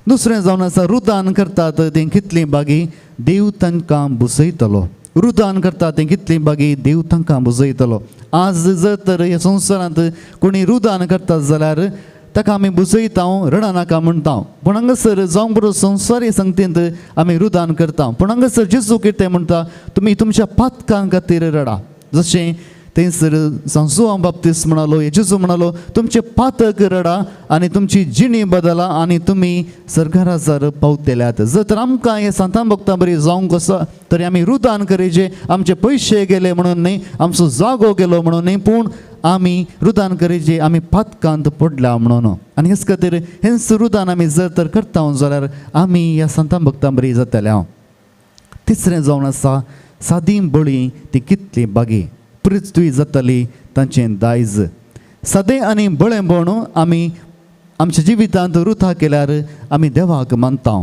दुसरें जावन आसा रुदान करतात तें कितली बागी देव तांकां बुसयतलो. रुदान करता तें कितली बागी देव तांकां बुजयतलो. आज जर तर ह्या संवसारांत कोणी रुदान करतात जाल्यार ताका आमी बुजयता, रडनाका म्हणटा, पूण हांगासर जावंक बरो संवसारी संगतींत आमी रुदान करता, पूण हांगासर जेजू कितें म्हणटा तुमी तुमच्या पातकां खातीर रडा. जशें थंयसर जुआंव बाप्तीस्त म्हणालो, जेजू म्हणालो तुमचे पातक रडा आनी तुमची जिणी बदला आनी तुमी सरकाराचर पावतल्यात. जर तर आमकां हे सांतान भक्तां बरी जावंक आसा तरी आमी रुदान करीचे, आमचे पयशे गेले म्हणून न्ही, आमचो जागो गेलो म्हणून न्ही, पूण आमी रुदान करीचे आमी पातकांत पडल्या म्हणून. आनी हेच खातीर हेंच रुदान आमी जर तर करता जाल्यार आमी ह्या सांतान भक्तां बरी जातले. हांव तिसरें जावन आसा सादी बळी ती कितली बागी पृथ्वी जातली तांचें दायज. सादें आनी बळेंपण आमी आमच्या जिवितांत रुथा केल्यार आमी देवाक मानता.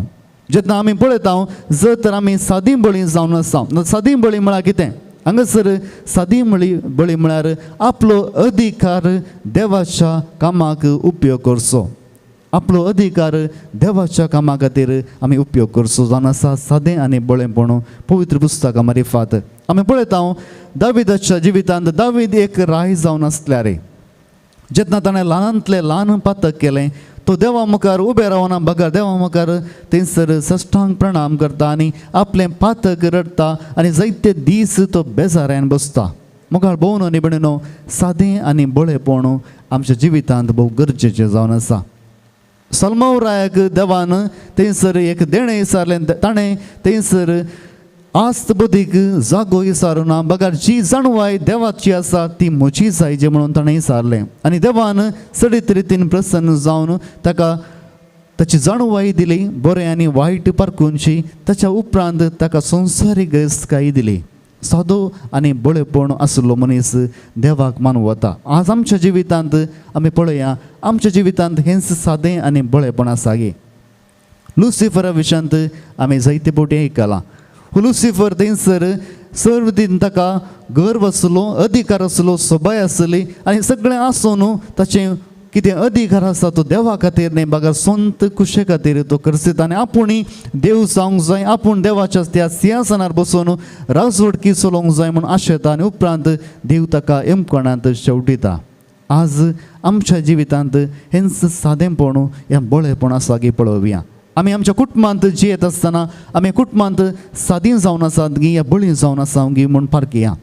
जेन्ना आमी पळयता जर तर आमी सादी बळी जावन आसा. सादी बळी म्हळ्यार कितें? हांगासर सादी बळी म्हळ्यार आपलो अधिकार देवाच्या कामाक उपयोग करचो. आपलो अधिकार देवाच्या कामा खातीर आमी उपयोग करचो जावन आसा सादें आनी बळेंपण पवित्र पुस्तकां मारिफात. आमी पळयता दावीदाच्या जिवितांत दावीद एक राय जावन आसल्यार जेन्ना ताणें ल्हानांतलें ल्हान पातक केलें तो देवा मुखार उबें रावना बगर देवा मुखार थंयसर सश्टांग प्रणाम करता आनी आपलें पातक रडटा आनी जायते दीस तो बेजारान बसता. मुखार भोवन निबणिनो सादें आनी बळेपण आमच्या जिवितांत भोव गरजेचें जावन आसा. सलमाव रायाक देवान थंयसर एक देणें विचारलें, ताणें थंयसर आस्त बुद्धीक जागो विचारूना बगर जी जाणवाय देवाची आसा ती म्हजी जायची म्हणून ताणें विचारलें आनी देवान चडीत रितीन प्रसन्न जावन ताका ताची जाणवाय दिली, बरें आनी वायट पारखुनची. ताच्या उपरांत ताका संवसारीक गिरेस्तकाय दिली. सादो आनी बळेपण आशिल्लो मनीस देवाक मानवता. आज आमच्या जिवितांत आमी पळया आमच्या जिवितांत हेंच सादें आनी बळेपण आसा गे. लुसिफरा विशयांत आमी जायते फावटी आयकलां. लुसिफर थंयसर सर्व दिन ताका गर्व आसलो, अधिकार आसलो, सोबाय आसली आनी सगळें आसून ताचें कितें अधिकार आसा तो देवा खातीर न्हय बगर संत कुशे खातीर तो करसिता आनी आपूण देव जावंक जाय, आपूण देवाच्या त्या सिंहासनार बसून राजवटकी चलोवंक जाय म्हूण आशेता आनी उपरांत देव ताका एमकोणांत शेवटिता. आज आमच्या जिवितांत हेंच सादेंपण हें बळेपण आसा की पळोवया. आमी आमच्या कुटुंबांत जियेत आसतना आमी कुटुंबांत सादी जावन आसात गी या बळी जावन आसा गी म्हूण पारखिया.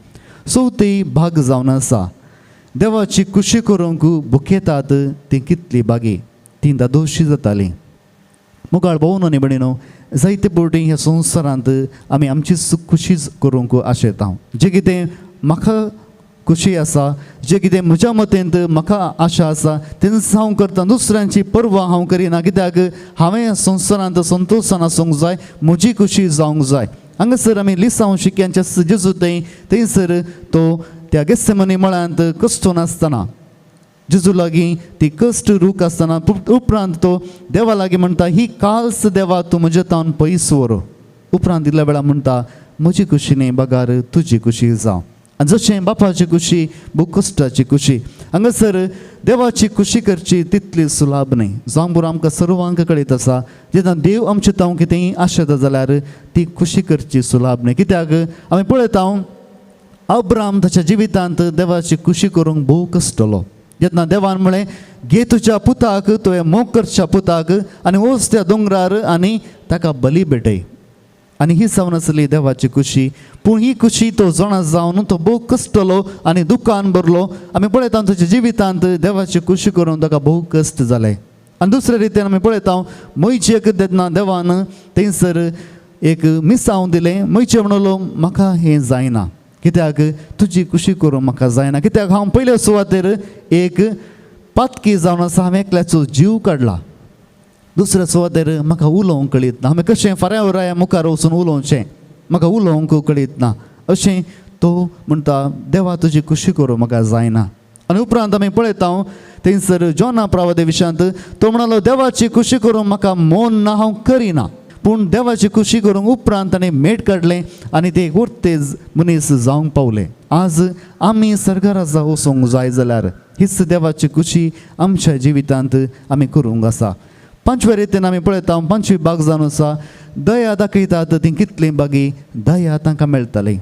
चवथी भाग जावन आसा देवाची कुशी करूंक बुकेतात ती कितली बागी ती दादोशी जाताली. मुखार भोवन न्ही भयणीनो, जायते फावटी ह्या संवसारांत आमी आमची खुशी करूंक आशेता. जें कितें म्हाका खुशी आसा, जें कितें म्हज्या मतेंत म्हाका आशा आसा तेंच हांव करता, दुसऱ्यांची पर्वा हांव करिना, कित्याक हांवें संवसारांत संतोशान आसूंक जाय, म्हजी खुशी जावंक जाय. हांगासर आमी लिसांव शिक्यांच्या जेजू थंय थंयसर तो त्या गेस्सेमनी मळ्यांत कश्ट नासतना जेजू लागीं ती कश्ट रूख आसतना उपरांत तो देवा लागीं म्हणटा ही काल्स देवा तूं म्हज्या तावन पयस व्हर. उपरांत इल्ल्या वेळा म्हणटा म्हजी खुशी न्ही बगार तुजी खुशी जावं. आनी जशें बापाची खुशी भोव कश्टाची खुशी, हांगासर देवाची खुशी करची तितली सुलाभ न्हय. जावं बरो आमकां सर्वांक कळीत आसा जेन्ना देव आमचे तावं कितेंय आशेता जाल्यार ती खुशी करची सुलाभ न्हय. कित्याक आमी पळयता अब्राम ताच्या जिवितांत देवाची खुशी करूंक भोव कश्टलो. जेन्ना देवान म्हळें घे तुज्या पुताक, तुवें मोग करच्या पुताक आनी वच त्या दोंगरार आनी ताका बली भेटय. आनी ही जावन आसली देवाची खुशी. पूण ही खुशी तो जाणा जावन तो भोव कश्टलो आनी दुकान भरलो. आमी पळयता ताच्या जिवितांत देवाची खुशी करून ताका भोव कश्ट जाले. आनी दुसरे रितीन आमी पळयता मोयचेक तेन्ना देवान थंयसर एक मिसांव दिलें. मोयचे म्हणलो म्हाका हें जायना, कित्याक तुजी खुशी करूंक म्हाका जायना, कित्याक हांव पयले सुवातेर एक पातकी जावन आसा, हांवें एकल्याचो जीव काडला. दुसऱ्या सुवातेर म्हाका उलोवंक कळीत ना, हांवें कशें फाऱ्या वराया मुखार वचून उलोवचें म्हाका उलोवंक कळीत ना, अशें तो म्हणटा देवा तुजी खुशी करूं म्हाका जायना. आनी उपरांत आमी पळयता थंयसर जॉना प्रावदे विशयांत तो म्हणालो देवाची खुशी करूंक म्हाका मन ना, हांव करिना. पूण देवाची खुशी करूंक उपरांत ताणें मेट काडलें आनी ते एक उर्तेज मनीस जावंक पावले. आज आमी सरकाराचा वचूंक जाय जाल्यार हीच देवाची खुशी आमच्या जिवितांत आमी करूंक आसा. पांचव्या रितीन आमी पळयता पांचवी बाग जावन आसा दया दाखयतात ती कितली बागी दया तांकां मेळटाली.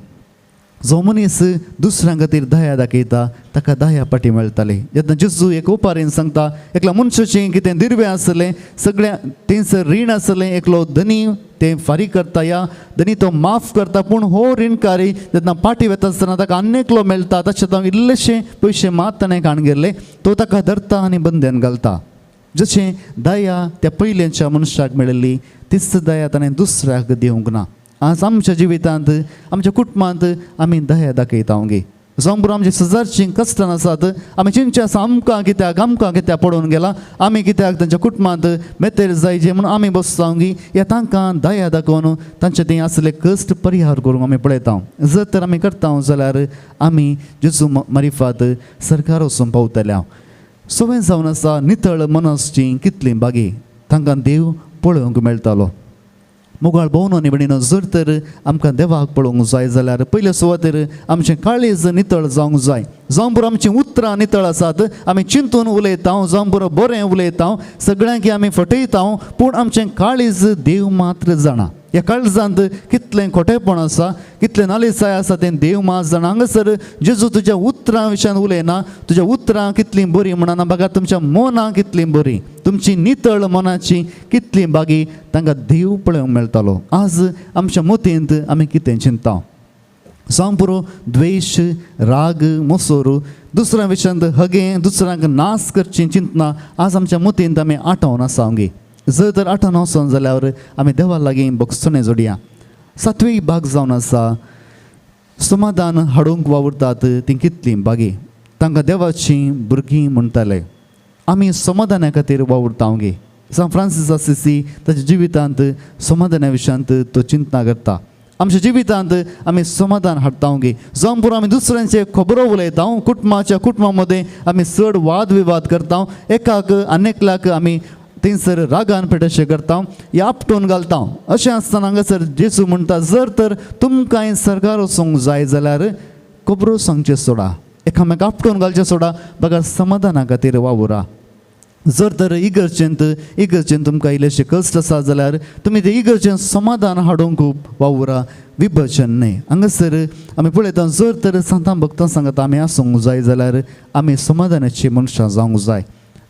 जो मनीस दुसऱ्यां खातीर दया दाखयता ताका दया पाटी मेळटाली. जेन्ना जेजू एक ओपारीन सांगता एकल्या मनशाचें कितें दिर्वें आसलें, सगळ्या थंयसर रीण आसलें, एकलो धनी तें फारीक करता या धनी तो माफ करता, पूण हो रिणकारी जेन्ना पाटी वता आसतना ताका आनी एकलो मेळटा, ताचे तो इल्लेशे पयशे मात ताणें काण गेल्ले, तो ताका धरता आनी बंद्यान घालता. जशें दया त्या पयल्याच्या मनशाक मेळिल्ली तीच दया ताणें दुसऱ्याक दिवंक ना. आज आमच्या जिवितांत आमच्या कुटुंबांत आमी दया दाखयता गे. जावं बरो आमची शेजारचीं कश्टां आसात, आमी चिंतचें आसा आमकां कित्याक आमकां कित्याक पडून गेला, आमी कित्याक तांच्या कुटुंबांत मेतेर जायचे म्हणून आमी बसता गी, ह्या तांकां दया दाखोवन तांचे थंय आसले कश्ट परिहार करूंक आमी पळयता. जर तर आमी करता जाल्यार आमी जेजू मारिफात सरकार वचून पावतले. सवय जावन आसा नितळ मनसची कितली बागी तांकां देव पळोवंक मेळटालो. मुगाळ भोवन न्ही भयणीनो, जर तर आमकां देवाक पळोवंक जाय जाल्यार पयले सुवातेर आमचें काळीज नितळ जावंक जाय. जावं बरो आमचीं उतरां नितळ आसात, आमी चिंतून उलयता, जावं बरो बरें उलयता, सगळ्यांक आमी फटयता, पूण आमचें काळीज देव मात्र जाणा. ह्या काळजांत कितलें खोटेपण आसा, कितलें नालिसाय आसा तें देव मात जाणा. हांगासर जेजू तुज्या उतरां विशयान उलयना, तुज्या उतरां कितलीं बरीं म्हणना, बघा तुमच्या मनां कितलीं बरीं, तुमची नितळ मनाची कितलीं बागी तांकां देव पळोवंक मेळटालो. आज आमच्या मतींत आमी कितें चिंता, जावं पुरो द्वेश, राग, मोसोर, दुसऱ्या विशयांत हगें, दुसऱ्यांक नाश करची चिंतना आज आमच्या मतींत आमी आठवण आसा गे. जर तर आठवण वचोन जाल्यार आमी देवा लागीं बगसणे जोडया. सातवी भाग जावन आसा समाधान हाडूंक वावुरतात तीं कितलीं बागी तांकां देवाचीं भुरगीं म्हणटाले. आमी समाधाना खातीर वावुरता गे. सांत फ्रांसीस आसिसी ताच्या जिवितांत समाधाना विशयांत तो चिंतना करता. आमच्या जिवितांत आमी समाधान हाडटा गे. जावं पुरो आमी दुसऱ्यांचे खबरो उलयता, कुटुंबाच्या कुटुंबा मदें आमी चड वाद विवाद करता, एकाक आनी एकल्याक आमी थंयसर रागान पेटशें करता या आपटून घालता. अशें आसतना हांगासर जेजू म्हणटा जर तर तुमकां सरकार वचूंक जाय जाल्यार खबरो सांगचें सोडा, एकामेक आपटून घालचें सोडा, बगर समाधाना खातीर वावुरा. जर तर इगर्जेंत इगर्जेन तुमकां इल्लेशे कश्ट आसा जाल्यार तुमी ते इगर्जेन समाधान हाडूंक वावुरा, विभजन न्हय. हांगासर आमी पळयता जर तर सांतां भक्तां सांगता आमी आसूंक जाय जाल्यार आमी समाधानाची मनशां जावंक जाय.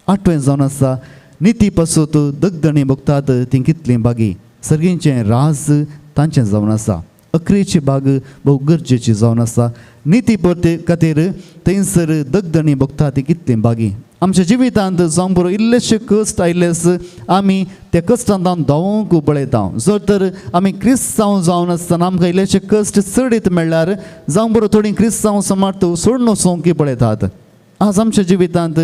आठवें जावन आसा निती पासून दगदणी भोगतात तीं कितलीं बागी, सर्गींचें राज तांचें जावन आसा. अकरेची बाग भोव गरजेची जावन आसा. निती परते खातीर थंयसर दगदणी भोगता ती कितलीं बागी. आमच्या जिवितांत जावं बरो इल्लेशे कश्ट आयिल्लेच आमी त्या कश्टांत धांवूंक पळयता. जर तर आमी क्रिस्तांव जावन आसतना आमकां इल्लेशे कश्ट चडीत मेळ्ळ्यार जावं बरो थोडीं क्रिस्तांव समार्थ सोडून वचूंक पळयतात. आज आमच्या जिवितांत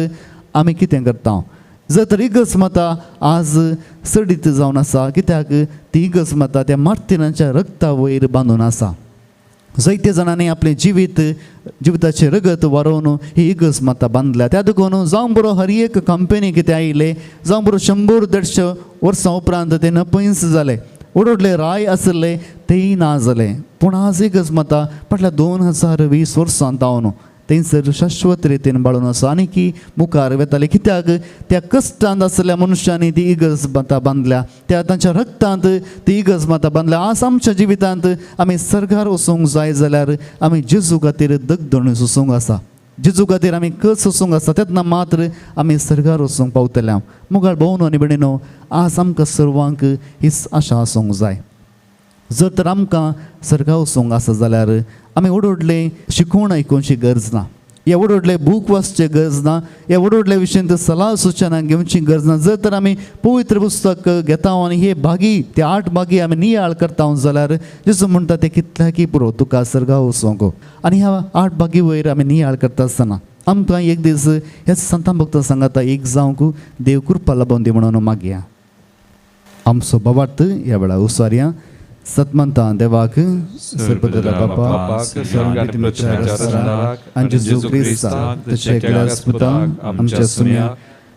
आमी कितें करता? जर तर इगर्ज माता आज चडीत जावन आसा, कित्याक ती इगर्ज माता त्या मार्तिनाच्या रक्ता वयर बांदून आसा. जायते जाणांनी आपलें जिवीत जिविताचें रगत वारोवन ही इगर्ज माता बांदल्या. त्या देखून जावं बरो हर एक कंपनी कितें आयिल्ले, जावं बरो 100 150 वर्सां उपरांत ते नपयंस जाले, व्हड राय आशिल्ले तेय ना जाले. पूण आज इगर्ज माता फाटल्या 2020 वर्सां जावन थंयसर शाश्वत रितीन बाळून आसा आनी की मुखार वेताले. कित्याक त्या कश्टांत आशिल्ल्या मनशांनी ती इगर्ज माता बांदल्या, त्या तांच्या रक्तांत ती इगर्ज माता बांदल्या. आज आमच्या जिवितांत आमी सर्गार वचूंक जाय जाल्यार आमी जेजू खातीर दगदणी सोसूंक आसा, जेजू खातीर आमी कस सोसूंक आसा, तेन्ना मात्र आमी सर्गार वचूंक पावतले. मुखार भोवन आनी भयणीनो, आज आमकां सर्वांक हीच आशा आसूंक जाय. जर तर आमकां सर्गा वचूंक आसा जाल्यार आमी व्हड व्हडलें शिकवण आयकुची गरज ना, ह्या व्हड व्हडले बूक वाचचे गरज ना, ह्या व्हड व्हडल्या विशयांत सलाह सुचना घेवची गरज ना. जर तर आमी पवित्र पुस्तक घेता आनी हे भागी ते 8 भागी आमी नियाळ करता जाल्यार जेजू म्हणटा ते कितल्याकी पुरो तुका सर्गा वचूंक. आनी ह्या 8 भागी वयर आमी नियाळ करता आसतना आमकां एक दीस ह्या संतां भक्तां सांगाता एक जावंक देव कृपा लाबोवन दी म्हणून मागया. आमचो बाबार्थ ह्या वेळार उसारया. सतमंता देवाक सरपदरा बापा आनी जेजू क्रिस्ताक तशें एकल्याच पुताक आमच्या सुम्या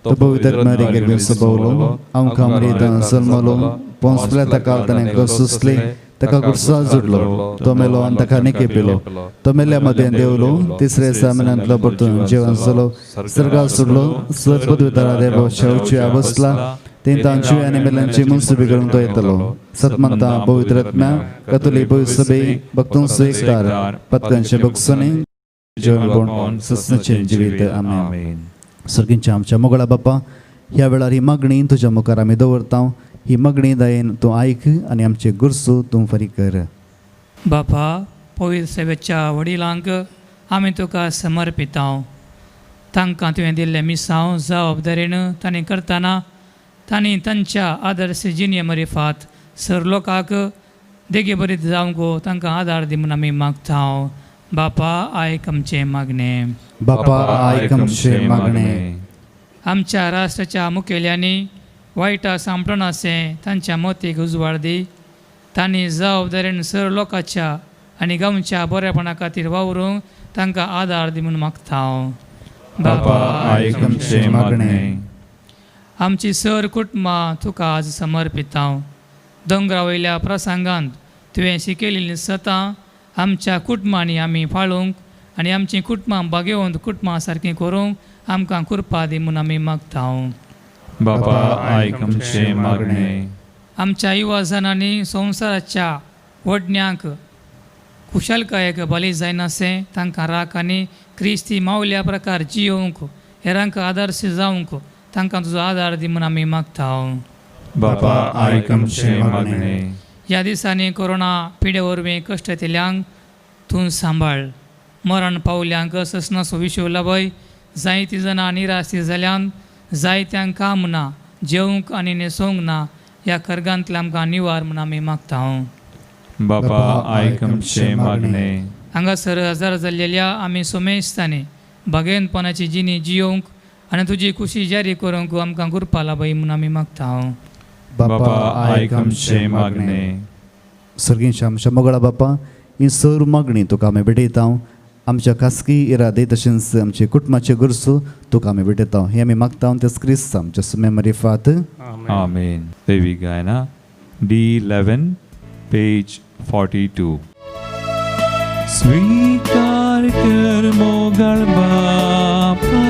तो पवित्र मारी सभावलो आमकां मरियेंत जल्मलो, पोंस ताका ताणें सोंसले, ताका कुर्सा जुडलो, तो मेलो आनी ताका निके पिलो, तो मेल्ल्या मदें देवलो, तिसऱ्या दिसा मेल्यांतलो परतून जिवन जालो, सर्गार सोडलो, सर पदवीधरा देव शेवच्या बसला, ते तांची आनी मेल्यांची मनसुबी करून तो येतलो. सतमंता पवित्र आत्म्या कथोलीक पवित्र सभे भक्तांचो एकतार पत्कांचे भक्सणे जेवण सस्नाचें जिवीत. आमेन. सर्गींच्या आमच्या मोगळा बापा, ह्या वेळार ही मागणी तुज्या मुखार आमी दवरता. ही मागणी दयेन तूं आयक आनी आमचे गुरसू तूं फारीक कर. बापा, पवित्र सेवेच्या वडिलांक आमी तुका समर्पिता. तांकां तुवें दिल्लें मिसांव जबाबदारेन तांणी करतना तांणी तांच्या आदर्श जिणे मरिफात सर लोकांक देगे बरीत जावंक तांकां आदार दी म्हूण आमी मागता. बापा, आयक आमचें मागणें. बापा, आयक आमचें मागणें. आमच्या राष्ट्राच्या मुखेल्यांनी वायटा सांपडनासें तांच्या मतीक उजवाड दी. तांणी जबाबदारेन सर लोकांच्या आनी गांवच्या बरेपणा खातीर वावरूंक तांकां आदार दी म्हूण मागता. बापा, आयक आमचें मागणें. आमची सर कुटुंबां तुका आज समर्पिता. दोंगरा वयल्या प्रसंगांत तुवें शिकयलेलीं सतां आमच्या कुटुंबांनी आमी पाळूंक आनी आमचीं कुटुंबां बागेवंत कुटुंबां सारकीं करूंक आमकां कृपा दी म्हूण आमी मागता. बापा, आयक आमचें मागणें. आमच्या युवा जणांनी संवसाराच्या वडण्यांक कुशलकायेक बली जायनासें तांकां राख आनी क्रिस्ती मावल्या प्रकार जियोवंक हेरांक आदर्श जावंक तांकां तुजो आदार दी म्हूण आमी मागता. बापा, आयक आमचें मागणें. ह्या दिसांनी कोरोना पिडे वरवीं कश्ट येतल्यांक तूं सांबाळ. मरण पावल्यांक ससनाचो विशय लाबय. जायतीं जाणां निराशी जाल्यान, जायत्यांक काम ना, जेवंक आनी न्हेसोवंक ना, ह्या खर्गांतल्या आमकां निवार म्हूण आमी मागता. बापा, आयक आमचें मागणें. हांगासर हजार जाल्लेल्या आमी सोमेस्तांनी बागेनपणाची जिणी जियोवंक आनी तुजी खुशी जारी करूंक आमकां कृपा लाबय म्हूण आमी मागता. बापा, आयक आमचें मागणें. सर्गींच्या आमच्या मोगळा बापा, ही सर्व मागणी तुका आमी भेटयता. आमच्या खासगी इरादे तशेंच आमचे कुटुंबाचे गरजो तुका आमी भेटयता. हें आमी मागता तेच क्रिस्त आमच्या सुम्या मरिफात. आमेन. देवी गायना D11 page 42. स्वीकार कर मोगळ बापा,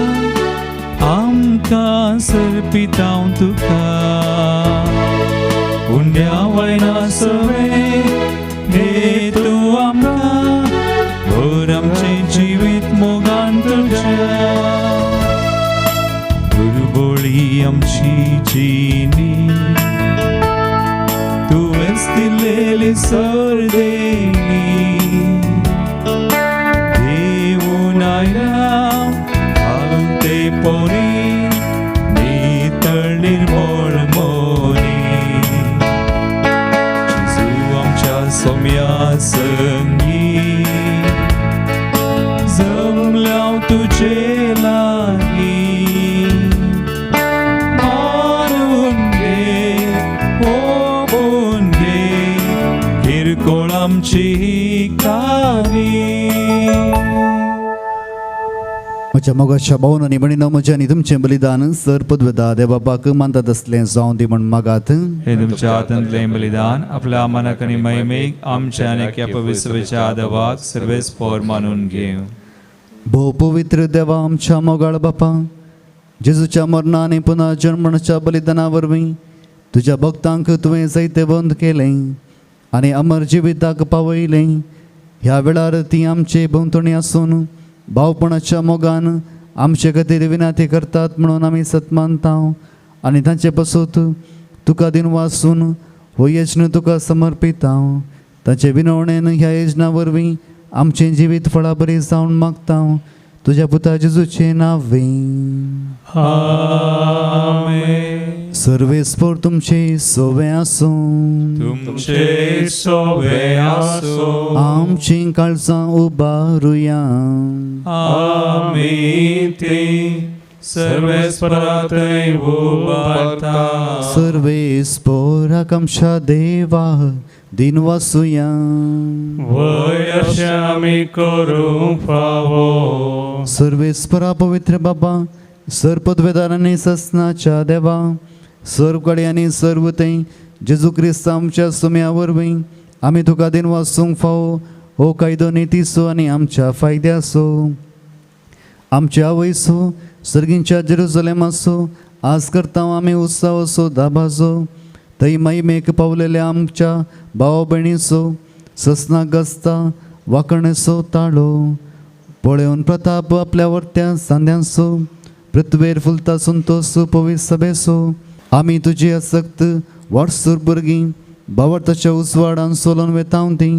आमकां सर्पितांव तुका उंड्या वयना सवे दे तूं आमकां भर आमचें जिवीत मोगान तुज्या दुर्बोळी आमची जिणी तुवेंच दिलेली सर देणी देवून आयला आलते पोरी नितळ निर्मळ मोनी जेजू आमच्या सोम्या संगी जमल्याव तुजे लागीं मारून घे ओबून घे किरकोळ आमची कारी. म्हज्या मोगाच्या भावन आनी भयणीनो म्हजें आनी तुमचें बलिदान सर पदवेदा देवबापाक मानतात असलें जावं दी म्हण मागात. हे तुमच्या हातांतलें बलिदान आपल्या मनाक आनी महिमेक आमच्या आनी एका पवित्रच्या आदवाक सर्वेस पोर मानून घेवं. भोव पवित्र देवा आमच्या मोगाळ बापा, जेजूच्या मरणा आनी पुनः जन्मणाच्या बलिदाना वरवीं तुज्या भक्तांक तुवें जैते बंद केलें आनी अमर जिविताक पावयलें. ह्या वेळार ती आमचे भोंवतणी आसून भावपणाच्या मोगान आमचे खातीर विनाती करतात म्हणून आमी सत्मानता आनी तांचे पसूत तुका दिन वासून हो यज्ञ तुका समर्पिता. ताचे विनवणेन ह्या यज्ञा वरवीं आमचें जिवीत फळाबरी जावन मागता तुज्या पुता जेजूचें नांव. आमेन. सर्वेस्पोर तुमचे सोवे आसूं, तुमचे सोवे आसूं, आमचीं काळजां उबारुया, आमी ती सर्वेस्परा थंय उबारता. सर्वेस्पोराक आमच्या देवा दिन वासुया. वय अशें आमी करूंक फावो. सर्वेस्परा पवित्र बाबा, सर पदवेदार आनी ससनाच्या देवा, सर्व कडेन आनी सर्व थंय जेजू क्रिस्त आमच्या सुम्या वरवीं आमी तुका दिन वासूंक फावो हो कायदो नितीचो आनी आमच्या फायद्याचो. आमच्या आवयचो सर्गींच्या जेरुजलेमाचो आज करता आमी उत्सवाचो दाबाचो थंय महिमेक पावलेल्या आमच्या भाव भयणीचो ससना गस्ता वाकणेचो ताळो पळोवन प्रताप आपल्या वर्त्या सांद्यांचो पृथ्वेर फुलता संतोस पवित्र सभेचो आमी तुजी आसक्त वाटसूर भुरगीं भावार्थाच्या उजवाडान सोलोन वेता ती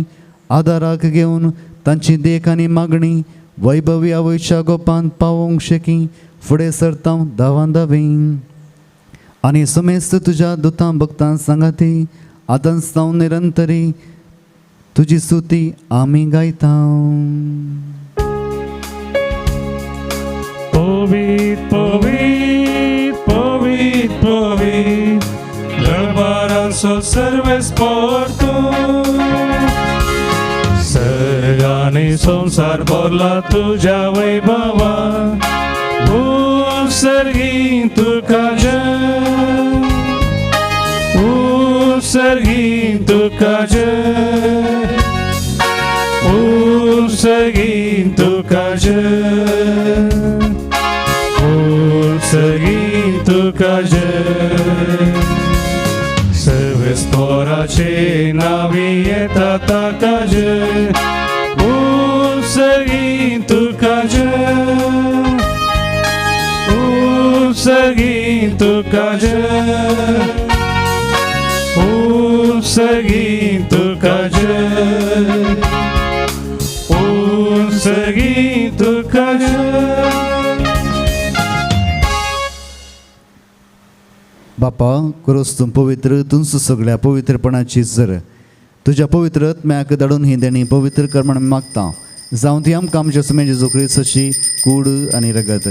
आदाराक घेवन तांची देख आनी मागणी वैभवी आवयच्या गोपांत पावोवंक शकी फुडें सरता धांवां धांवी आनी समेस्त तुज्या दुतां भक्तां सांगाती आतां सावन निरंतरी तुजी स्तुती आमी गायता. पवित्र पवित्र पवित्र पवित्र दरबारांचो सर्वेस्पोर तूं, सर्ग आनी संवसार भरला तुज्या वैभवान, उत्सर्गी तुका जय, उत्सर्गी तुका जय, उत्सर्गी तुका जय, उत्सर्गी तुका जय. सर्वेस्पोराचे नावी येता ताका जय, उत्सर्गी तुका जय, उत्सर्गी तुका जय, उत्सर्गी तुका जय, उत्सर्गी तुका जय. बापा क्रोस तूं पवित्र तुमचो सगळ्या पवित्रपणाची जर तुज्या पवित्र आत्म्याक धाडून ही देणी पवित्र कर म्हण मागता जावं ती आमकां आमच्या सुमे जेजू क्रिस्ताची कूड आनी रगत.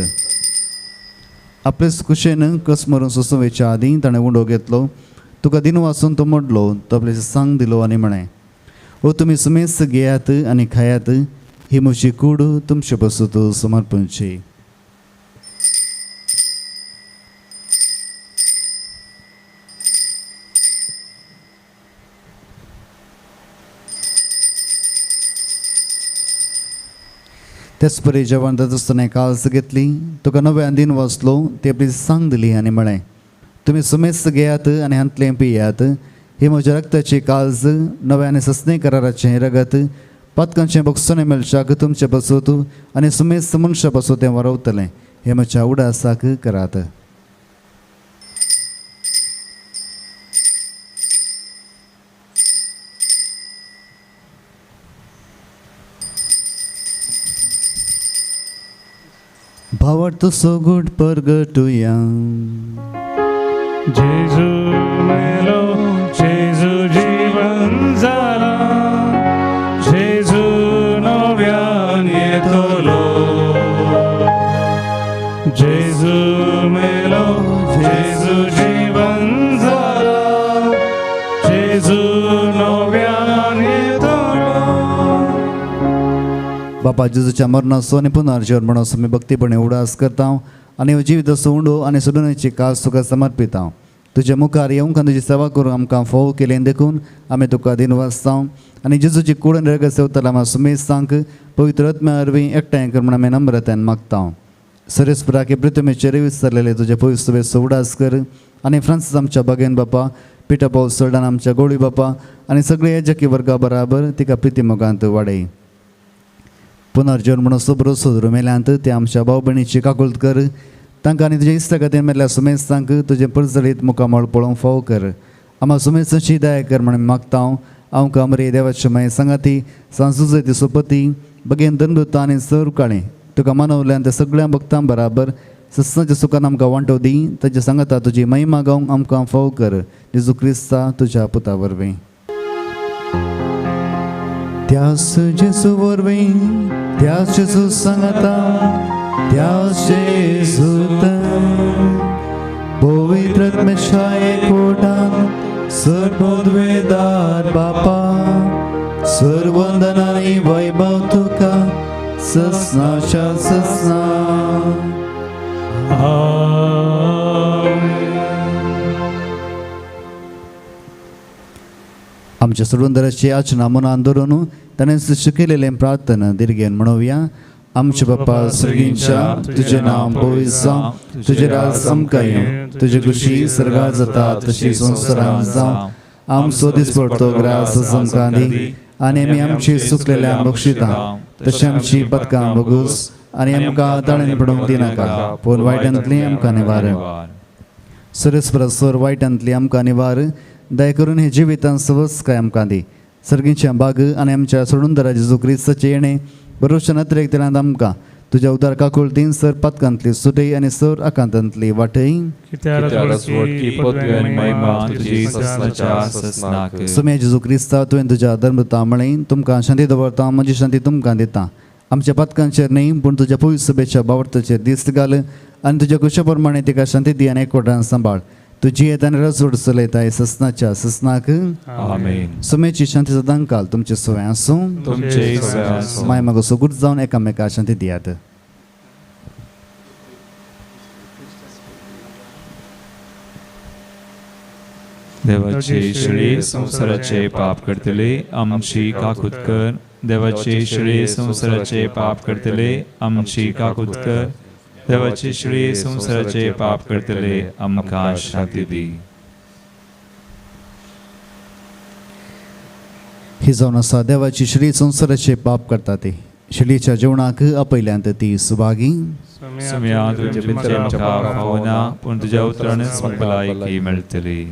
आपलेच कुशेन कस मरून सोंसुवेच्या आदीं ताणें उंडो घेतलो, तुका दिन वाचून तो मोडलो, तो आपले सांग दिलो आनी म्हळें, ओ तुमी सुमेस्त घेयात आनी खायात, ही म्हजी कूड तुमचे पसून समर्पणची. तेच परी जेवण जाता काल्स घेतली, तुका नव्यान दिन वाचलो, ती आपली सांग दिली आनी म्हळें, तुमी सुमेस्त घेयात आनी हांतलें पियात. ही म्हज्या रक्ताची काल्ज, नव्या आनी सस्ने कराराचें रगत, पातकांचें बक्षणें मेळच्याक तुमचे पासत आनी सुमेस्त मनशा पासत तें वरवतलें. हें म्हज्या उडासाक करात. भावार्थ सोगूट परगटुया. जेजू मेलो, जेजू जीवन जाला, जेजू नव्यान येतलो. जेजू मेलो, जेजू जीवन जाला, जेजू नव्यान येतलो. बापा जेजूच्या मरणाचो आनी पुनर्जीवन म्हणून आमी भक्तीपणे उडास करता आनी जिविताचो उंडो आनी सोडूनची कास तुका समर्पिता. तुज्या मुखार येवंक आनी तुजी सेवा करूंक आमकां फोव केलें देखून आमी तुका दिनवासता आनी जेजूची कूड आनी रगत सेवतल्या आमकां सुमेस्तांक पवित्र आत्म्या वरवीं एकठांय कर म्हूण आमी नम्रतायेन मागता. सरेस्पराके पृथ्वीचेर विसरलेले तुजे पवित्र उडास कर आनी फ्रांसीस आमच्या बागेन बापा, पिटा पावस सोल्डान आमच्या गोळी बापा आनी सगळे याजकी वर्गा बराबर तिका प्रिती मोगांत वाडय. पुनर्जीवन म्हणून सोबरो सोदरू मेल्यांत ते आमच्या भाव भयणीची काकुळट कर. तांकां आनी तुज्या इश्टा खातीर मेल्ल्या सुमेस्तांक तुजें परजळीत मुखामळ पळोवंक फावो कर. आमकां सुमेस्तांची दया कर म्हणून मागता. हांव कामरे देवाचे माय सांगाती सांसुजती सोपती बगेन दंदुता आनी सर काळें तुका मानवल्यान त्या सगळ्या भक्तां बराबर सस्नाच्या सुखान आमकां वांटो दी. ताच्या सांगाता तुजी महिमा गावंक आमकां फावो कर. जेजू क्रिस्ता तुज्या पुता वरवीं. त्यास जेजू वरवीं, त्यास जेजू सांगाता, त्यास जेजूत पवित्र आत्म्याच्या एकवटान सर्वोद्वेदार बापा, सर्वंदन आनी वैभव तुका ससनाच्या ससना. आमच्या सोडून याचना मनान धरून ताणें शिकयलेलें प्रार्थना दिर्गेन म्हणोवया. आमचे बाप्पा सर्गींच्या, तुजें नांव पवित्र जावं, तुजें राज आमकां येवं, तुजी खुशी सर्गात जाता तशी संवसारांत जावं. आमचो दिसपडतो ग्रास आमकां दी आनी आमी आमची चुकलेल्या बक्षिता तशें आमची पदकां बगूस आनी आमकां ताळेन पडूंक दिनाका, पूण वायटांतली आमकां निवार. सुरेस्पर स्वर वायटांतली आमकां निवार. दया करून हे जिवितान सवस काय आमकां दी. सर्गीच्या बाग आनी आमच्या सोडूनदारा जेजू क्रिस्ताचें येणें बरोवच्या नदरेक तेलांत आमकां तुज्या उदार काकुळतीन सर पातकांतली सुटय आनी सर आकांतांतली वाटय. सुम्या जेजू क्रिस्ता, तुवें तुज्या धर्मता म्हळें, तुमकां शांती दवरता, म्हजी शांती तुमकां दिता. आमच्या पातकांचेर न्हय पूण तुज्या पवित्र सभेच्या बावडताचेर दीस घाल आनी तुज्या कुशा प्रमाणे तिका शांती दी आनी एकवटान सांबाळ. तुजी येत आनी रजवड चलयताय ससनाच्या ससनाक. आमेन. सुमेची शांती सदांकाल तुमचे सवय आसूं. तुमचे माय मागो सुगूट जावन एकामेका शांती दियात. देवाचे श्री संवसाराचे पाप करतले आमची काकूत कर. देवाचे श्री संवसाराचे पाप करतले आमची काकूत कर. देवाचे श्री संवसाराचे पाप करतले आमकां शांती दी. ही जावन आसा देवाची श्री संवसाराचे पाप करता ती शिलीच्या जेवणाक आपयल्यांत ती सुभागी. सुम्या तुझ्या भितर आमकां फावना पूण तुज्या उतरानच भलायकी मेळटली.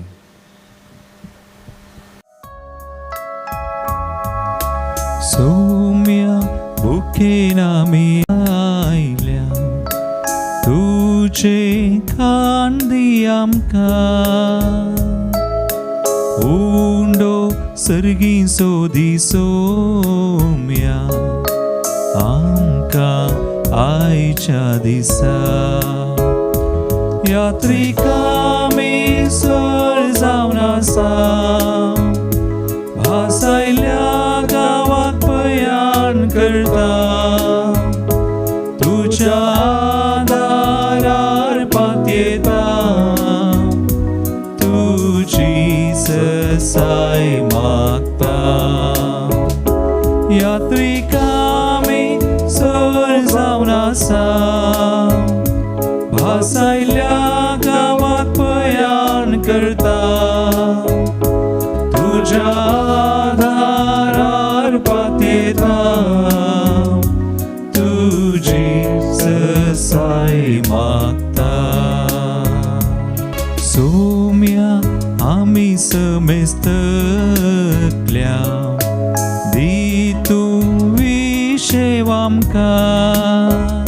सौम्या भुकेन आमी आयल्या तुजे खाण दी आमकां, उंडो सर्गी सोदी सौम्या आमकां आयच्या दिसा. यात्रिका आमी सर जावन आसा, भासायल्या गांवाक प्रयाण करता, तुज्या दारार पातयेता, तुजी ससाय मागता. यात्रिका आमी सर पातयेता तुज्या आदारार पातयेता तुजी ससाय मागता सोम्या आमी समेस्तल्या दी तूं विशेव आमकां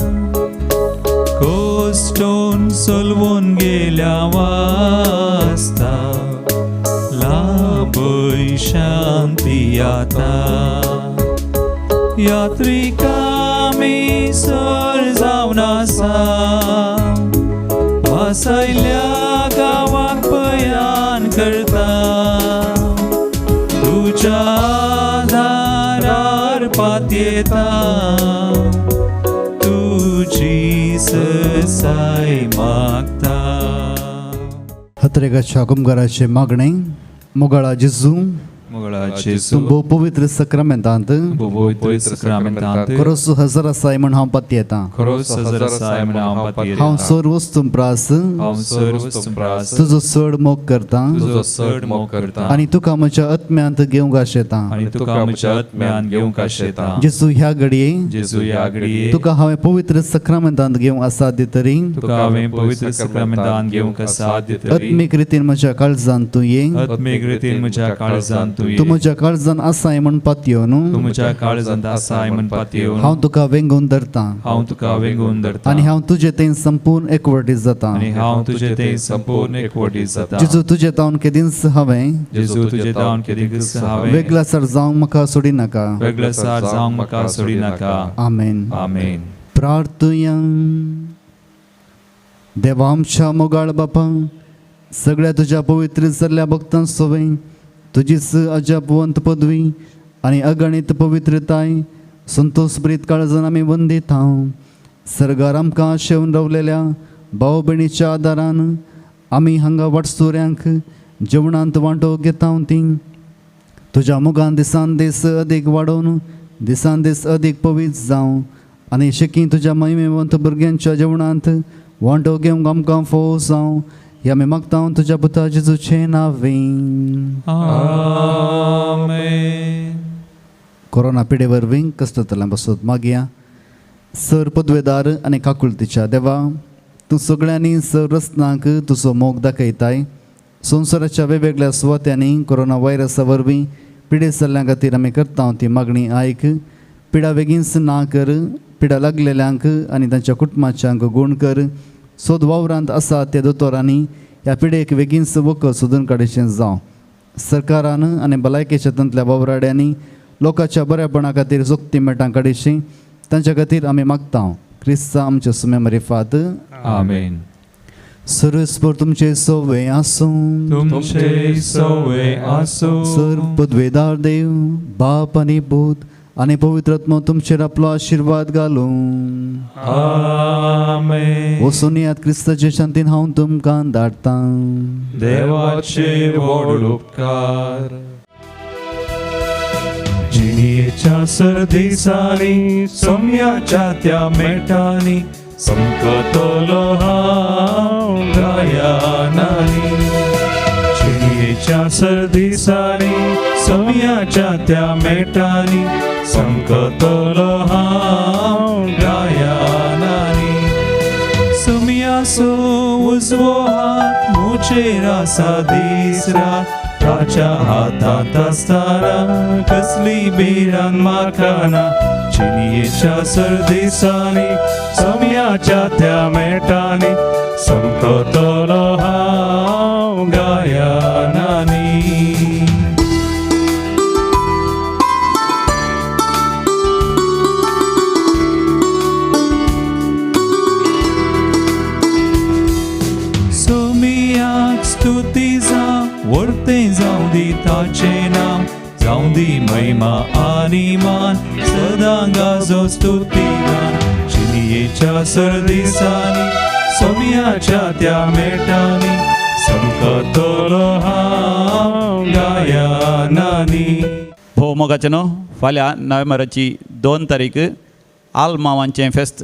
कोस्टोन सोलवून गेल्या वास्ता लाभय शांती आतां यात्रिकामी सर जावन आसा वासायल्या गांवाक पयान करता तुज्या दारार पातयेता तुजी ससाय मागता. हत्रेगाच्या कुमगाराचे मागणें. मोगाळा जेजू, मोगळा तूं जेजू, भोव पवित्र सक्रामेंतांत पवित्र सक्रामेंतांत खरोच हजर आसाय म्हण हांव पातयेतां. खरोच हजर आसाय म्हण हांव पातयेतां. हांव सर वस्तूं प्रास हांव सर वस्तूं प्रास तुजो चड मोग करतां तुजो चड मोग करतां आनी तुका म्हज्या आत्म्यांत घेवंक आशेतां. आनी तुका म्हज्या आत्म्यान घेवंक आशेतां. जेजू ह्या घडये जेजू ह्या घडये तुका हांवें पवित्र सक्रामेंतांत घेवंक असाध्य तरी तुका हांवें पवित्र सक्रामेंतांत घेवंक असाध्य तरी आत्मीक रितीन म्हज्या काळजांत तूं ये. आत्मीक रितीन म्हज्या काळजांत तूं ये. तूं म्हज्या काळजांत आसाय म्हण पातयेवन तूं म्हज्या काळजांत आसाय म्हण पातयेवन हांव तुका वेंगोवन धरतां हांव तुका वेंगोवन धरतां आनी हांव तुजे थंय संपूर्ण एकवटीत जातां. आनी हांव तुजे थंय संपूर्ण एकवटीत जातां. जेजू तुजे तावन केदींच हांवें जेजू तुजे तावन केदींच हांवें वेगळासार जावंक म्हाका सोडिनाका. वेगळासार जावंक म्हाका सोडिनाका. आमेन. आमेन. प्रार्थुया. देवा आमच्या मोगाळ बापा, सगळ्या तुज्या पवित्र जाल्ल्या भक्तां सोवें तुजीच अजापवंत पदवी आनी अगणीत पवित्रताय संतोषप्रीत काळजान आमी वंदीत हांव. सर्गार आमकां आशेवन रावलेल्या भाव भयणीच्या आदारान आमी हांगा वाटसुऱ्यांक जेवणांत वांटो घेता ती तुज्या मोगान दिसान दीस अदीक वाडोवन दिसान दीस अदीक पवित्र जावं आनी शेकी तुज्या महिमेवंत भुरग्यांच्या जेवणांत वांटो घेवंक आमकां फोव जावं. ह्या आमी मागता तुज्या पुता जेजूचें नांवें. आमेन. कोरोना पिडे वरवीं कश्टांतल्यान बसत मागया. सर पदवेदार आनी काकुळतीच्या देवा, तूं सगळ्यांनी सर रचनांक तुजो मोग दाखयताय. संवसाराच्या वेगवेगळ्या सुवात्यांनी कोरोना व्हायरसा वरवीं पिडे जाल्ल्या खातीर आमी करता ती मागणी आयक. पिडा बेगीनच ना कर. पिडा लागलेल्यांक आनी तांच्या कुटुंबाच्यांक गूण कर. सोद वावरांत आसा त्या दोतोरांनी ह्या पिडेक बेगीनच वखद सोदून काडचें जावं. सरकारान आनी भलायकेच्या तंतल्या वावराड्यांनी लोकांच्या बऱ्यापणा खातीर जोगती मेटां काडची तांच्या खातीर आमी मागता. क्रिस्ता आमच्या सुमे मरिफात. आमेन. सर्वेस्पर तुमचे सोवे आसूं. तुमचे सोवे आसूं. सर पदवेदार देव बाप आनी पूत आनी पवित्र आत्मो तुमचेर आपलो आशिर्वाद घालूं. आमेन. वचून येयात क्रिस्ताचे शांतीन हांव तुमकां धाडटां. देवाचे व्हड उपकार. जिणेच्या सरदिसांनी सोम्याच्या त्या मेटांनी संकतलो हांव गायनांनी. जिणेच्या सरदिसांनी सोम्याच्या त्या मेटांनी संकतलो हांव गायनांनी. सोम्याचो उजवो हात म्हजेर आसा दीस रात ताच्या हातांत आसतना कसली भिरांत म्हाका ना. जिणेच्या सरदिसांनी सोम्याच्या त्या मेटांनी संकतलो हांव गायनांनी. सोमियाक स्तुती जावं वर्तें जावं दी ताचें नांव जावं दी महिमा आनी मान सदां गाजो स्तुती गान. जिणेच्या सरदिसांनी सोम्याच्या त्या मेटांनी संकतलो हांव गायनांनी. भोव मोगाचें न्हू फाल्यां नोव्हेंबराची 2 तारीख आलमावांचें फेस्त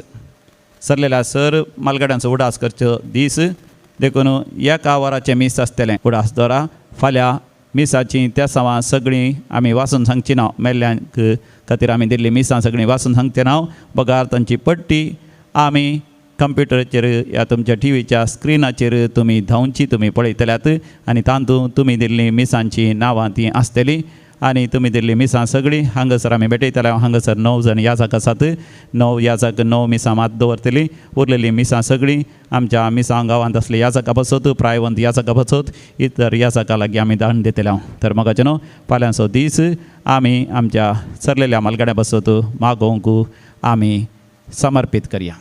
सरलेल्या सर मालगाड्यांचो उडास करचो दीस. देखून एका वराचें मीस आसतलें. उडास दवरा फाल्यां मिसाचीं तेसांवां सगळीं आमी वाचून सांगची ना, मेल्ल्यांक खातीर आमी दिल्लीं मिसां सगळीं वाचून सांगचे ना, बगार तांची पट्टी आमी कंप्युटराचेर या तुमच्या टिवीच्या स्क्रिनाचेर तुमी धांवची, तुमी पळयतल्यात आनी तातूंत तुमी दिल्लीं मिसांचीं नांवां तीं आसतलीं आनी तुमी दिल्लीं मिसां सगळीं हांगासर आमी भेटयतले. हांगासर 9 जाण याजक आसात, 9 याजक 9 मिसां मात दवरतलीं. उरलेलीं मिसां सगळीं आमच्या मिसां गांवांत आसली याजका बसत, प्रायवंत याजका बसत, इतर याजका लागीं आमी दान दितले. तर म्हाका न्हू फाल्यांचो दीस आमी आमच्या सरलेल्या मालगाड्या बसत मागोवंक आमी समर्पीत करया.